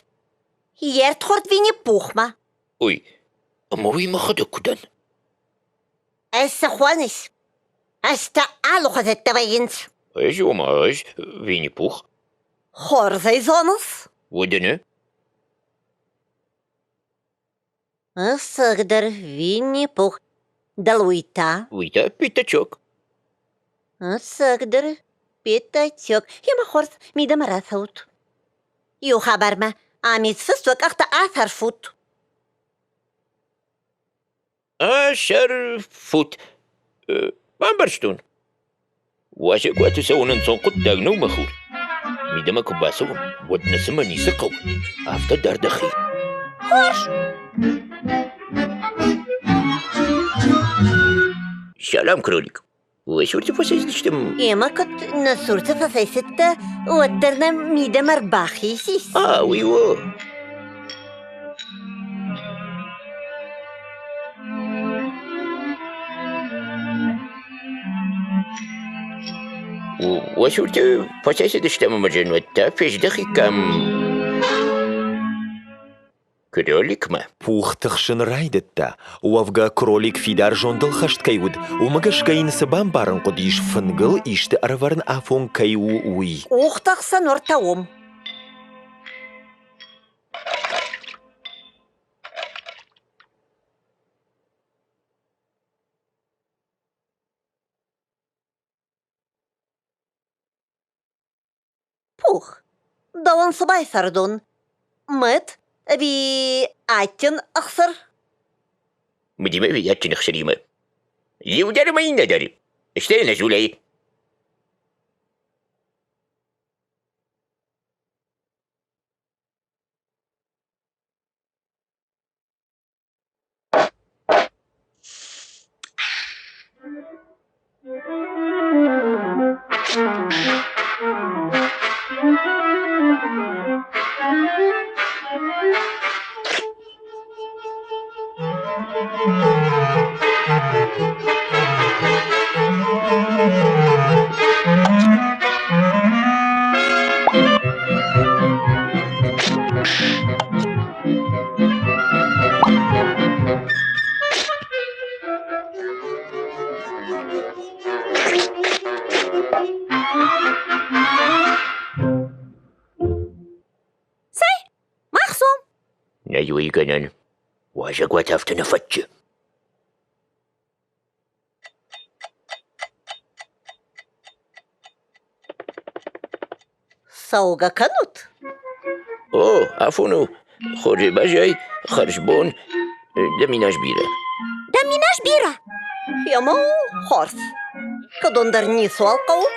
Йе рдхорд Винни-Пухмӕ. Ой, ӕмӕ уый мӕхӕдӕг куы дӕн. Ӕз цы хоныс? Ӕз та алыхуызӕттӕ вӕййынц. Ӕз ома ӕз Винни-Пух. Хорз ӕй зоныс? Уӕдӕ нӕ? Ӕцӕгдӕр Винни-Пух. Дӕл уый та? Уый та Пятачок. Ӕцӕгдӕр Пятачок. Емӕ хорз, мидӕмӕ рацӕут. Иу хабармӕ ам исфыст уӕ къӕхтӕ асӕрфут. Асӕрфут. Бамбӕрстон. Уазӕгуаты цӕуын ӕнцон хъуыддаг нӕу, мӕ хур. Мидӕмӕ куы бацӕуӕм, уӕд нӕ цымӕ ницы хъӕуы, афтӕ дар дӕхи. Хорз. Салам, кролик. Уӕ цурты фӕцӕйцыдыстӕм? Ӕмӕ куыд нӕ цурты фӕцӕйцыдтӕ, уӕддӕр нӕм мидӕмӕ рбахизис. А, уый у. Уӕ цурты фӕцӕйцыдыстӕм ӕмӕ зын уӕдта фездӕхиккам Кроликмӕ? Пух тыхсын райдыдта. Уӕвгӕ кролик фидар зондыл хӕст кӕй уыд, уымӕ гӕсгӕ йын цы бамбарын хъуыдис фынгыл исты ӕрӕвӕрын афон кӕй у, уый. Къухтӕ хсӕн ӕртӕ уым. Пух, дӕуӕн цы байсӕрдон? Мыд ӕви адджын ӕхсыр? Мыдимӕ ӕви адджын ӕхсыримӕ? Иу дӕр ӕмӕ иннӕ дӕр. Стӕй нӕ зулӕй. Нӕй уый гӕнӕн. Уазӕгуат афтӕ нӕ фӕтчы. Цӕугӕ кӕнут? О, афон у. Хорзӕй баззай, хӕрзбон. Дӕ минас бирӕ. Дӕ минас бирӕ? Ема хорз. Кӕдон дӕр ницуал хъӕуы?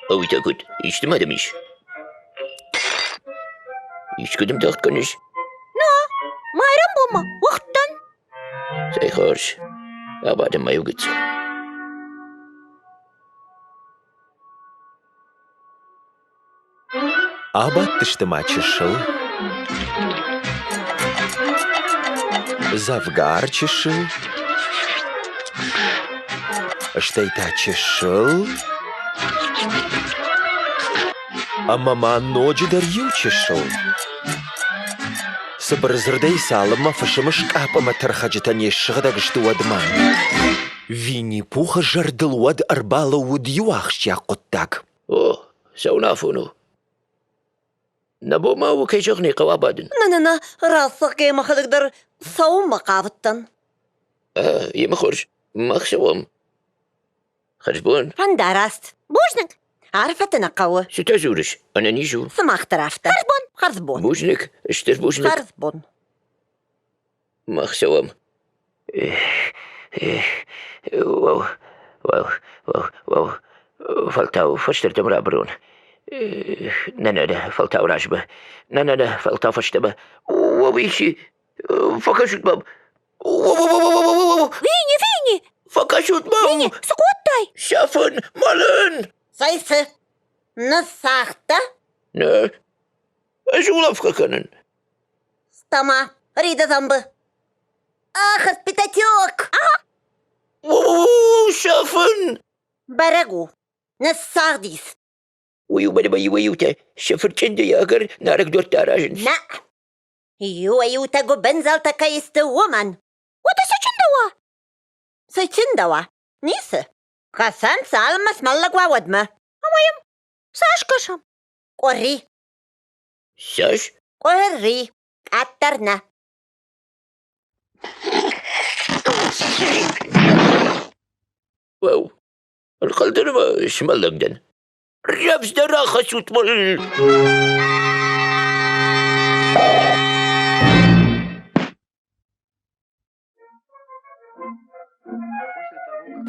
Уый та куыд? Исты ма дӕм ис? Искуыдӕм тагъд кӕныс? Нӕ, майрӕмбонмӕ уыгъдтӕн. Цӕй хорз, абадӕм ма иу гыццыл. Абадтысты ма чысыл, дзӕвгар чысыл, стӕй та чысыл ӕмӕ ма ноджыдӕр иу чысыл. Цыбыр дзырдӕй цалынмӕ фысымы скъапп ӕмӕ тӕрхӕджытӕ не ссыгъдӕг сты, уӕдмӕ. Винни-Пухы зӕрдыл уӕд ӕрбалӕууыд иу ахсджиаг хъуыддаг. О, цӕуын афон у. Нӕ бон ма у, кӕй зӕгъын ӕй хъӕуы абадын. Нӕ-нӕ-нӕ, рацӕгъгӕ мӕхӕдӕг дӕр цӕуынмӕ хъавыдтӕн. Емӕ хорз, мах цӕуӕм. Хӕрзбон. Фӕндараст. Бузныг. Арфӕтӕ нӕ хъӕуы. Цытӕ дзурыс? Ӕнӕниз у. Сымах дӕр афтӕ. Хӕрзбон. Хӕрзбон. Бузныг, стыр бузныг. Хӕрзбон. Мах цӕуӕм. Уӕу, уӕу, уӕу, уӕу. Фӕлтау фӕстӕрдӕм рабырон. Нӕ, нӕ, нӕ, фӕлтау размӕ. Нӕ, нӕ, нӕ, фӕлтау фӕстӕмӕ. Уӕу, исчи, фӕкӕсут мӕм. Винни, Винни! Фӕкӕсут мӕм! Винни, цы кодтай? Сӕфын, мӕлын! Цӕй цы? Ныссагъта? Нӕ, ӕз улӕфгӕ кӕнын. Стама, Рида зомбы. Ах, пятачок! Ага. Сӕфын! Бӕрӕг у, ныссагъдис. Уый уымӕн ӕмӕ иуӕй-иутӕ сӕ фырчъындыйы ӕгӕр нарӕг дуӕрттӕ аразынц. Нӕ, Иуӕй-иутӕ гуыбындзӕлтӕ кӕй сты, уымӕн. Уӕдӕ цы чындӕуа? Цы чындӕуа? Ницы. Хасан цалынмӕ смӕллӕг уа, уӕдмӕ. Ӕмӕ йӕм цас кӕсӕм? Къуыри. Цас? Къуыри. Къаддӕр нӕ. Уӕу, ӕнхъӕлдӕн ӕмӕ смӕллӕг дӕн. Рӕвдздӕр ахӕссут мыл!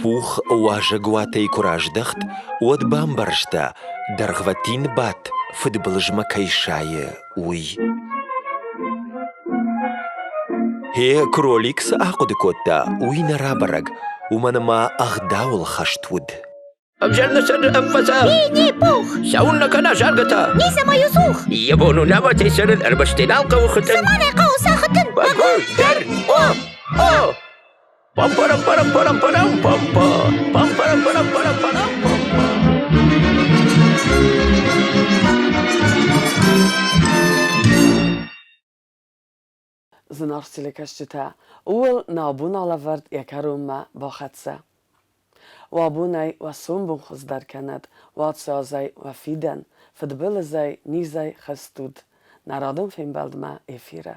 Пух уазӕгуатӕй куы раздӕхт, уӕд бамбӕрста, дӕргъвӕтин бадт фыдбылызмӕ кӕй сайы, уый. Гъе, кролик цы ахъуыды кодта, уый нӕ рабӕрӕг, уымӕн ӕмӕ ӕгъдауыл хӕст уыд. Ӕвзӕр ӕввӕдза! Винни-Пух! Цӕуылнӕ кӕна заргӕ та? Ницӕмӕй у цух! Йӕ бон у нӕмӕтӕй цӕрын, ӕрмӕст ӕй нал хъӕуы хытын. Цӕмӕн ӕй хъӕуы сӕ хытын? Бӕгуыдӕр! О! О! Пам-парам-парам-парам-парам-пам-па! Пам-парам-парам-парам-парам-пам-па! Зынаргъ телекӕсджытӕ, ууыл нӕ абон алӕвӕрд йӕ кӕронмӕ бахӕццӕ. Уӕ бонӕй уӕ сомбон хуыздӕр кӕнӕд, уӕ азӕй уӕ фидӕн, фыдбылызӕй, низӕй хызт ут. Нӕ радон фембӕлдмӕ эфиры.